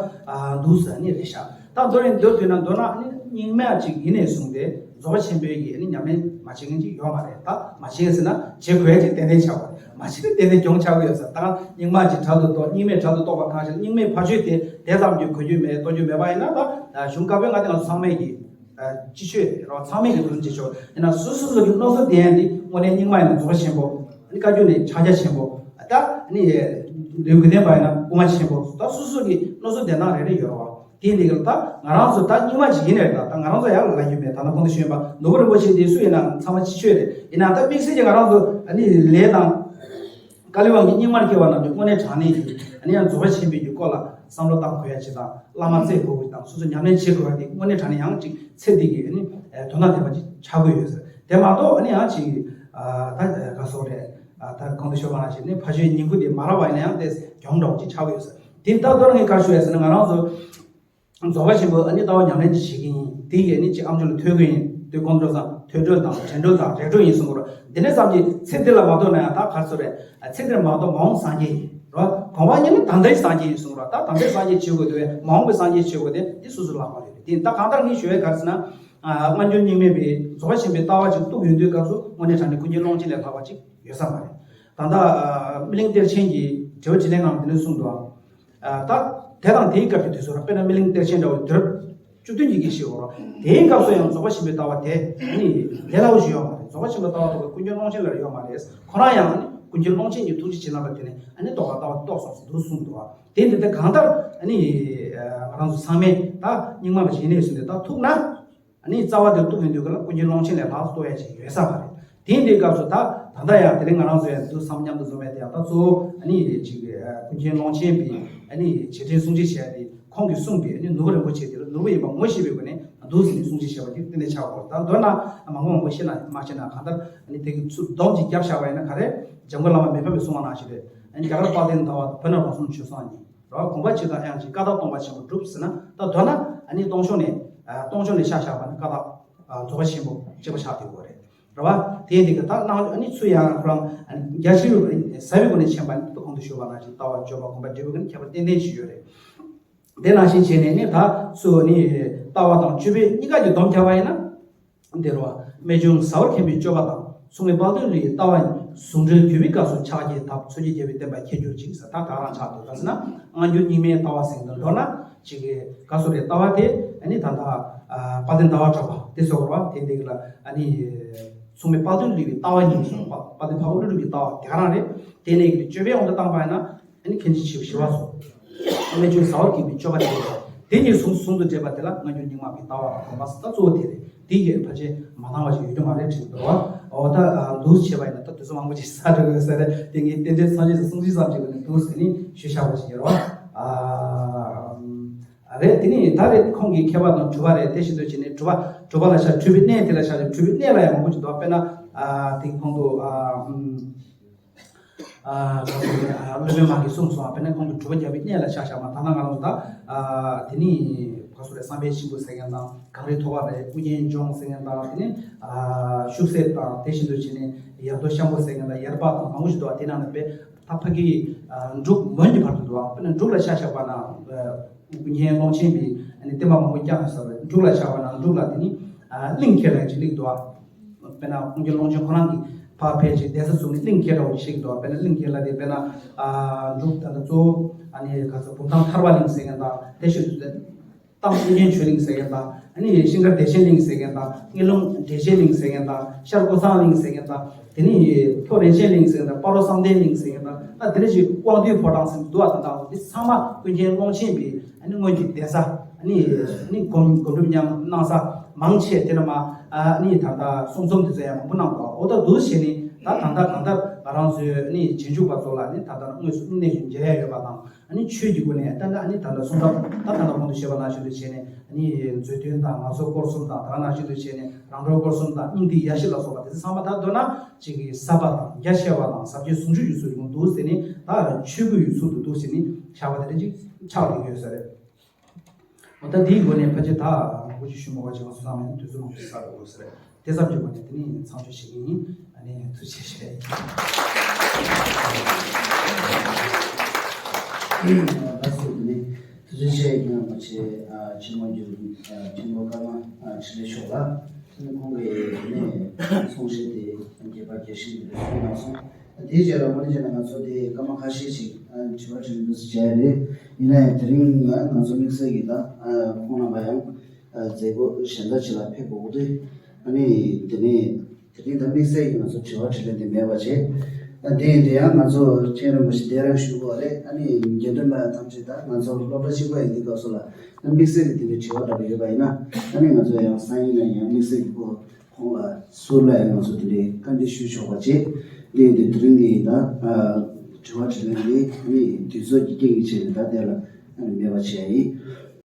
འདུག་ཟེར་ནི་རེད་ཤག་ད་མདོར་ནི་མདོར་བསྡུས་ན། མདོར་ན་ཨ་ནི་རྙིང་མ་ཅིག་ཡིན་ནས་བཟུང་སྟེ་རྫོགས་པ་ཆེན་པོའི་གི་ཨ་ནི་ཉམས་ལེན་མ་བྱེད་མཁན་ཅིག་ཡོད་མ་རེད། ད་མ་བྱེད་ཟེར་ན་བྱེད་དགོས་ཡ་ཅིག་ཏན་ཏན་ཆགས་པ་རེད། མ་བྱེད་ན་ཏན་ཏན་གྱོང་ཆགས་ཀྱི་ཡོད་ས། ད་རྙིང་མ་ཅིག་དྲག་ཏུ་རྟོགས། རྙིང་མས་དྲག་ཏུ་རྟོགས་པ་གང་ཞིག་རྙིང་མའི་ཕ་ཆོས་དེ་དེ་ཙམ་གྱིས་གོ་རྒྱུ་མེད། རྟོགས་རྒྱུ་མེད་པ་ཡིན་ན། ད་གཞུང་བཀའ་པོད་ལྔ་སྟེ་ང་ཚོ་ཚང་མས་ཀྱི་སྤྱི་ཆོས་རོ། ཚང་མས་ཀྱི་དོན་བྱེད་ཆོག་ཡིན་ན། སོ་སོ་སོ་གི་མནོ་བསམ་དེ་ཡང་འདི་དངོས་གནས་རྙིང་མ་ཡིན་ན་རྫོགས་པ་ཆེན་པོ། ཨ་ནི་བཀའ་བརྒྱུད་ནས་ཕྱག་རྒྱ་ཆེན་པོ། ད་ཨ་ནི་ལེའུ་དགེ་ལྡན་པ་ཡིན་ན་སྐུལ་མ་ཆེན་པོ། ད་སོ་སོ་གི་མནོ་བསམ་དེ་འདྲ་རེ་རེ་ཡོད་རེད་བ། དེ་འདི་ག་ལ་ད་ང་རང་ཚོ་ད་རྙིང་མ་ཅིག་ཡིན་ནའི་རེད། ད་ད་ང་རང་ཚོ་ཡར་ལ་ལབ་རྒྱུ་མེད། ད་ལྟ་གོང་དུ་ཞུས་པ་ནོར་བུ་རིན་པོ་ཆེ་འདི་སུ་ཡིན་ནའང་ཚང་མ་སྤྱི་ཆོས་རེད། ཡིན་ནའང་ད་དམིགས་བསལ་གྱི་ང་རང་ཚོ་ཨ་ནི་ལས་དང་། བཀའ་ལས་དབང་གིས་རྙིང་མར་སྐྱེ་བ་རྣམས་ཀྱི་དངོས་གནས་དྲང་གནས་ཀྱི་ཨ་ནི་ཡང་རྫོགས་པ་ཆེན་པོའི་གི་སྐོར་ལ་བསམ་བློ་བཏང་དགོས་ཡ་ཅིག་དང་། བླ་མ་བཙལ་དགོས་ཀྱི་དང་། སོ་སོ་ཉམས་ལེན་བྱེད་དགོས་ཡ་དེ་དངོས་གནས་དྲང་གནས་ཡང་ཅིག་ཚེ་འདི་གི་ཨ་ནི་དོན་དང་ལྡན་པ་ཅིག་ཆགས་དགོས་ཡོད་ཟེར། དེ་མ་གཏོགས་ཨ་ནི་ཡང་ཅིག་ད་ག་སོགས་རེད། ད་གོང་དུ་ཞུས་པ་ནང་བཞིན་ནི་ཕ་ཆོས་ཉིང་ཁུ་དེ་མ་རག་པ་ཡིན་ན་ཡང་དེ་གྱོང་འདྲ་བོ་ཅིག་ཆགས་ཀྱི་ཡོད་ཟེར། དེ་ད་མདོར་ངས་ག་རེ་ཞུ་ཡ་ཟེར་ན། ང་རང་ཚོ་རྫོགས་པ་ཆེན་པོ་ཨ་ནི་ལྟ་བ་ཉམས་ལེན་ཅིག་བྱེད་ཀྱི་ཡིན། དེ་ཡི་ཨ་ནི་ཅིག་ཨ་མཆོག་ལ་ཐོས་ཀྱི་ཡིན། དེ་གོང་དུ་ཙམ་ཐོས་གྲོལ་དང་བྲལ་གྲོལ་དང་རིག་གྲོལ་ཡིན་གསུང་གི་རེད། འདི་ནས་ཙམ་གྱིས་ཚེ་འདི་ལ་མ་གཏོགས་ན་ཡང་ད་ག་རེ་ཟེར་རེད། ཚེ་འདིར་མ་གཏོགས་མ་འོངས་སངས་རྒྱས་ཡིན་རོ། གོང་མ་ཉིད་ནི་ད་ལྟའི་སངས་རྒྱས་ཡིན་གསུང་གི་རེད། ད་ད་ལྟའི་སངས་རྒྱས་བྱེད་དགོས་དེ། མ་འོངས་པའི་སངས་རྒྱས་བྱེད་དགོས་དེ་འདི་སོ་སོ་ལག་པ་རེད། དེ་ད་གང་ལྟར་ངས་ཞུ་ཡ་ག་རེ་ཟེར་ན། སྔ་འགྱུར་རྙིང་མའི་པའི་རྫོགས་པ་ཆེན་པོའི་ལྟ་བ་ཅིག་གཏུགས་ཡོང་དུས་སྐབས་སུ་དངོས་གནས་དྲང་གནས་ཀུན་མཁྱེན་ཀློང་ཆེན་ལས་ལྷག་པ་ཅིག་ཡོད་ས་མ་རེད། ད་ལྟ་སྨིན་གླིང་གཏེར་ཆེན་གྱི་དྲི་བ་དྲིས་ལན་ནང་འདི་ནས་གསུངས་འདུག་ད་དེ་དང་དེའི་སྐབས་ཀྱི་དུས་སུ་ར། དཔེར་ན་སྨིན་གླིང་གཏེར་ཆེན་འདྲ་བོ་དུས་རབས་བཅུ་བདུན་གྱི་དགེ་བཤེས་འོ་ར། དེའི་སྐབས་སུ་ཡང་རྫོགས་པ་ཆེན་པོའི་ལྟ་བ་དེ་ནི་ལས་སླ་པོ་ཞིག་ཡོད་མ་རེད། རྫོགས་པ་ཆེན་པོའི་ལྟ་བ་ཐོག་ཀུན་མཁྱེན་ཀློང་ཆེན་ལ་ཡོད་མ་རེད། ཁོ་རང་ཡང་ནི་ཀུན་མཁྱེན་ཀློང་ཆེན་གྱི་ཐུགས་རྗེ་བྱིན་རླབས་ལ་བརྟེན་ནས་ཨ་ནི་རྟོགས་པ་ལྟ་བ་རྟོགས་སོང་ཟེར་འདུག་གསུངས་འདུག་དེ་འདི་ལྟར་གང་ལྟར་ཨ་ནི་ང་རང་ཚོ་ཚང་མས་ད་རྙིང་མ་མ་བྱས་ནས་ཟིན་ཏེ་ད་ཐུག་ན། ཨ་ནི་རྩ་བ་དེར་གཏུགས་ཡོང་དུས་སྐབས་ལ་ཀུན་མཁྱེན་ཀློང་ཆེན་ལས་ལྷག་རྟོགས་ཡ་ཅིག་ཡོད་ས་མ་རེད། དེ་འདིའི་སྐབས་སུ་ད་ད་ལྟ་ཡང་དེ་རིང་ང་རང་ཚོ་ཡང་འདུག་བསམ་སྙམ་དུ་བཟོ་བའི་དེ་ཡང་ད་གཙོ་བོ་ཨ་ནི་ཅིག་ཀུན་མཁྱེན་ཀློང་ཆེན་པའི་ཨ་ནི་རྗེས་དྲན་སྲུང་བརྩི་བྱས་ཏེ། ཁོང་གིས་གསུངས་པའི་ཨ་ནི་ནོར་བུ་རིན་པོ་ཆེ་དེ་ལ་ནོར་བུ་ཡིན་པ་ངོ་ཤེས་པའི་སྒོ་ནས་འདུག་ཟེར་ནས་སྲུང་བརྩི་བྱས་པ་དེ་ཏན་ཏན་ཆགས་དགོས། ད་མདོར་ན་མང་པོ་མང་པོ་བཤད་ན་མ་བཤད་ན་གང་ལྟར་ཨ་ནི་དེ་གི་ཚུར་སྡོམ་ཅིག་བརྒྱབ་བཞག་པ་ཡིན་ན་ག་རེ། འཇམ་མགོན་བླ་མ་མི་ཕམ་པས་གསུངས་པ་ནང་བཞིན་རེད། ཨ་ནི་རྒྱ་གར་དཔལ་ལྡན་ཟླ་བ་བོད་ན་རོང་ཟོམ་ཆོས་བཟང་ཉིད། རོ། དགོངས་པ་ཇི་ལྟར་དབྱངས་ཅན་བཀའ་དག་སྟོང་པར་ཆེན་པོ་སྒྲུབ་ཟེར་ན། ད་མདོར་ན་ཨ་ནི་སྟོང་ཕྱོགས་ནས་ཨ་སྟོང་ཕྱོགས་ནས་ཤར་བཞག་པ་ནི་བཀའ་དག་ཨ་རྫོགས་པ་ཆེན་པོ་གཅིག་པ་ཆགས་བསྡད་ཡོད་རེད། རེད་བ། དེ་ཡིན་དུས་ཀྱི་ད་གནང་ཨ་ནི་ཚུར་ཡང་ཁོ་རང་ཨ་ནི་རྒྱ་ཆེ་བའི་ཟབ་པའི་སྒོ་ནས་མཁྱེན་པ་ནི་ད་གོང་དུ་ཞུས་པ་ནང་བཞིན་ལྟ་བ་སྤྱོད་པ་སྒོམ་པ་འབྲས་བུའི་སྒོ་ནས་ཁྱད་པར་ཏན་ཏན་ཞིག་ཡོད་རེད། དེ་ནང་བཞིན་བྱས་ནས་ནི་ད་ཚུར་ནི་ལྟ་བ་དང་སྤྱོད་པའི་གཉིས་ཀ་གྱི་སྡོམ་བརྒྱབ་པ་ཡིན་ན། འདིར་བ། རྨད་བྱུང་ཟབ་པར་མཁྱེན་པའི་སྤྱོད་པ་དང་། མཚུངས་མེད་དཔལ་ལྡན་ཀླུ་ཡི་ལྟ་བ་གཉིས། ཟུང་འབྲེལ་གྱུར་པའི་སྐབས་སུ་ཕྱག་རྒྱའི་ཐབས། མཚོ་སྐྱེས་རྒྱལ་པོའི་བསྟན་པ་ཁྱེད་གྱུར་ཅིག་ཟེར། ད་ག་རང་ཆགས་འདུག་ད་ཟེར་ན་སྔ་འགྱུར་རྙིང་མའི་ལྟ་བ་ཟེར་གྱི་འདུག་མདོར་ན་ཅིག་ག་སོ་རེད། ལྟ་བ་དེ་ཨ་ནི་ད་ལྟ་དཔལ་ལྡན་ཟླ་བ་གྲགས་པ་དེ་སོགས་རེད་བ། དེ་འདི་གི་ལ་ཨ་ནི་མཚུངས་མེད་དཔལ་ལྡན་ཀླུ་ཡི་ལྟ་བ་གཉིས་སོགས་པ། དཔལ་ལྡན་འཕགས་པ་ཀླུ་སྒྲུབ་ཀྱི་ལྟ་བ་དེ་ག་རང་རེད། དེ་ནས་སྤྱོད་པའི་དབང་དུ་བཏང་པ་ཡིན་ན། ཨ་ནི་མཁན་ཆེན་ཞི་བ་ཞི་བ་འཚོ། རྨད་བྱུང་ཟབ་པར་མཁྱེན་པའི་སྤྱོད་པ་དེ་རེད། དེ་གཉིས་ཟུང་ཟུང་དུ་འབྲེལ་བ་དེ་ལ་སྔ་འགྱུར་རྙིང་མ་གི་ལྟ་བ་དང་དགོངས་པ་ཟེར། ད་གཙོ་བོ་དེ་རེད། དེ་གི་ཕལ་ཆེར་མ་འདང་བ་ཞིག་ཡོད་རྒྱུ་མ་རེད་དྲན་འདུག་བ། འོ་ད་འདུག་བྱས་པ་ཡིན་ན་ད་དུས་ཚོད་མང་པོ་ཞིག་ཟ་འགྲོ་གི་ཡོད་ས་རེད། དེ་ངས་རྟེན་འབྲེལ་སངས་རྒྱས་སུ་གསུང་ཆོས་ཙམ་ཞིག་གི་ནས་འདུག་ཟེར་ནས་ཞུས་བཞག་པ་ཞིག་ཡོད་རེད་བ། རེད། དེ་ནས་ད་རེད། ཁོང་གི་མཁས་པ་དང་གྲུབ་པ་རེད། དེ་བཞིན་དུ་བྱས་ནས་གྲུབ་པ་གྲུབ་པ་ལ་ཆ་གྲུབ་པའི་གནས་དེ་ལ་ཆ་གྲུབ་པའི་གནས་ལ་ཡང་མང་པོ་ཞིག་འདུག་བ། དཔེར་ན་དེ་གོང་དུ། ཨ་སློབ་དཔོན་མ་གིས་གསུངས་སོང་བ། དཔེར་ན་ཁོང་གི་གྲུབ་པ་བརྒྱ་པའི་གནས་ལ་ཆ་བཞག་པ། ད་ལྟ་ང་རང་ཚོ་ད་དེ་ནི་ག་སོ་རེད། བསམ་འཕེལ་ཆེན་པོ་ཟེར་མཁན་དང་། གངས་རིའི་ཐོག་པ་རེད། ཨུ་རྒྱན་ལྗོངས་ཟེར་མཁན་དང་། དེ་ནི་ཤུག་གསེབ་དང་། དེ་བཞིན་དུ་བྱས་ནས་ཡར་རྡོ་ཤམ་པོ་ཟེར་མཁན་དང་། ཡར་པ་དང་མང་པོ་ཞིག་འདུག་བ། དེ་ནང་ནས་དཔེ་ད་ཕ་གི་འབྲུག་མོན་གྱི་བར་དུ་འདུག་བ། དཔེར་ན་འབྲུག་ལ་ཆ་བཞག་པ་ན་ཨུ་རྒྱན་ཀློང་ཆེན་པའི་བསྟན་པ་མང་པོ་བསྐྱངས་ཡོད་ས་རེད། འབྲུག་ལ་ཆ་བཞག་པ་ན་འབྲུག་ལ་དེ་ནི་གླིང་ཁེ་ལ་ཅིག་གླིང་འདུག་བ། དཔེར་ན་ཨུ་རྒྱན་ཀློང་ཆེན་ཁོ་རང་གིས་ཕར་ཕེབས་ཤིང་གདན་ས་བཙུགས་ནས་གླིང་ཁེ་ལ་ཅིག་བཤིག་འདུག་དཔེར་ན་གླིང་ཁེ་ལ་དེ་དཔེར་ན་འབྲུག་ད་ལྟ་གཙོ་བོ་ཨ་ནི་ག་ཚོད་བུམ་ཐང་ཐར་པ་གླིང་ཟེར་མཁན་དང་། དེ་བཞིན་དུ་སྟག་ཨུ་རྒྱན་ཆོས་གླིང་ཟེར་མཁན་དང་། ཨ་ནི་ཤིང་མཁར་བདེ་ཆེན་གླིང་ཟེར་མཁན་དང་། དངུལ་ལུང་འབྲས་ཆེན་གླིང་ཟེར་མཁན་དང་། ཤར་ཀོ་ཚང་གླིང་ཟེར་མཁན་དང་། དེ་ནི་ལྷོ་རིན་ཆེན་གླིང་ཟེར་མཁན་དང་། སྤ་རོ་བསམ་གཏན་གླིང་ཟེར་མཁན་དང་། ཨ་དེ་ནི་ཅིག་དབང་འདུས་ཕོ་བྲང་ཟེར་འདུག་བ། དང་དང་འདི་ཚང་མ་ཀུན་མཁྱེན་ཀློང་ཆེན་པའི་ཨ་ནི་སྔོན་གྱི་གདན་ས། ཨ་ནི་ཨ་ནི་སྒོམ་སྒོམ་སྒྲུབ་ཉམས་གནང་ས་མང་ཆེ་དེ་ནས་མ་ཨ་ནི་ད་ལྟ་གསུང་རྩོམ་དེ་ཚོ་ཡང་མང་པོ་གནང་འདུག་འོ་ད་འདུག་བྱས་ནས་ད་ད་ལྟ་གང་ལྟར་ ང་རང་ཚོའི་ནི་རྗེས་འཇུག་པ་ཚོ་ལ་ནི་ད་ལྟ་དངོས་སུ་དངོས་གནས་ཀྱི་མཇལ་ཡ་ཡོད་པ་དང་། ཨ་ནི་ཆོས་ཀྱི་སྒོ་ནས་ད་ལྟ་ཨ་ནི་ད་ལྟ་གསུང་རབ་ད་ད་ལྟ་གོང་དུ་བཤད་པ་ནང་བཞིན་དུ་བྱས་ནས། ཨ་ནི་མཛོད་བདུན་དང་ངལ་རྩོལ་སྐོར་གསུམ་དང་། ད་ག་ནང་བཞིན་དུ་བྱས་ནས་རང་གྲོལ་སྐོར་གསུམ་དང་། སྙིང་ཐིག་ཡ་བཞི་ལ་སོགས་པ་དེ་ཚོ་ཚང་མ་ད་མདོར་ན་ཅིག་གི་ཟབ་པ་དང་རྒྱ་ཆེ་བ་དང་ཟབ་ཆོས་ཟུང་འཇུག་ཡོད་ཚུལ་ཡོང་འདུག་ཟེར་ནས། ད་ཆོས་སྐུ་ཡོད་ཚུལ་དུ་འདུག་ཟེར་ནས་བཞག་པ་དེ་འདྲ་ཅིག་ཆགས་བསྡད་ཡོད་ས་རེད། འོ་ད་དེའི་སྒོ་ནས་ཕལ་ཆེར་ད་ངོ་སྤྲོད་ཞུ་མི་དགོས་པ་ཅིག་ང་ཚོ་ཚང་མས་དུས་ཚོད་མང་པོ་ཞིག་ཟ་དགོས་ས་རེད། དེ་ཙམ་གྱི་སྒོ་ནས་དེ་ནི་མཚམས་གཅོད་བྱེད་ཀྱི་ཡིན། ཨ་ནི་ཐུགས་རྗེ་ཆེ། ལགས་སོ། དེ་ནི་ཐུགས་རྗེ་ཆེ། རྒན་རིན་པོ་ཆེ། ཨ། ཆེན་མོ་རྒྱུད། ཨ། ཆེན་མོ་ཀརྨ། ཨ། འཕྲིན་ལས་མཆོག་ལ། དེ་ནི་ཁོང་གིས་དེ་ནི་གསུང་བཤད་དེ་རྒྱས་པ་རྒྱས་ཤིང་དེ་འདྲ་གསུངས་གནང་སོང་། དེའི་རྗེས་ལ་དངོས་གནས་བྱས་ན་ང་ཚོ་དེ་སྐར་མ་ཁ་ཤས་ཤིག་ཨ། དྲི་བ་དྲིས་ལན་དུ་བྱས་རེད། ཡིན་ན་ཡང་དེ་རིང་ང་ང་ཚོ་དམིགས་བསལ་གྱིས་ད། ཨ། ཁོང་རྣམ་པ་ཡང་། ཨ། མཛད་སྒོ་གཞན་དག་ཅིག་ལ་ཕེབས་དགོས་ཀྱི་འདུག་ཨ་ནི་དེ་ནས་དེ་རིང་ད་དམིགས་བསལ་གྱིས་ང་ཚོ་དྲི་བ་དྲིས་ལན་དེ་མེད་པ་བྱས། ཨ། དེ་ཡིན་དུས་ཡང་ང་ཚོ་མཁན་རིན་པོ་ཆེ་དེ་རང་ཞུ་དགོས་རེད། ཨ་ནི་དགེ་འདུན་པ་ཐམས་ཅད་ད་ང་ཚོ་སློབ་གྲྭ་གཅིག་པ་ཡིན་དུས་སྐབས་སུ་ལ་ད་དམིགས་བསལ་གྱིས་དེ་འདྲའི་དྲི་བ་འདྲ་པོ་ཡོད་པ་ཡིན་ན། ཨ་ནི་ང་ཚོ་ཡང་སང་ཉིན་ན་ཡང་དམིགས་བསལ་གྱིས་ཁོ་ཁོང་ལ་ཟུར་ལ་ཡང་ང་ཚོ་དེ་འདྲའི་བཀའ་འདྲི་ཞུ་ཆོག་པ་བྱས། དེ་ཡིན་དུས་དེ་རིང་གི་ད། ཨ། དྲི་བ་དྲིས་ལན་དེ་ནི་དུས་ཚོད་ཀྱི་རྐྱེན་གྱིས་བྱས་ནས་ད་དེ་ལ་ཨ་ནི་མེད་པ་བྱས་ཡིན།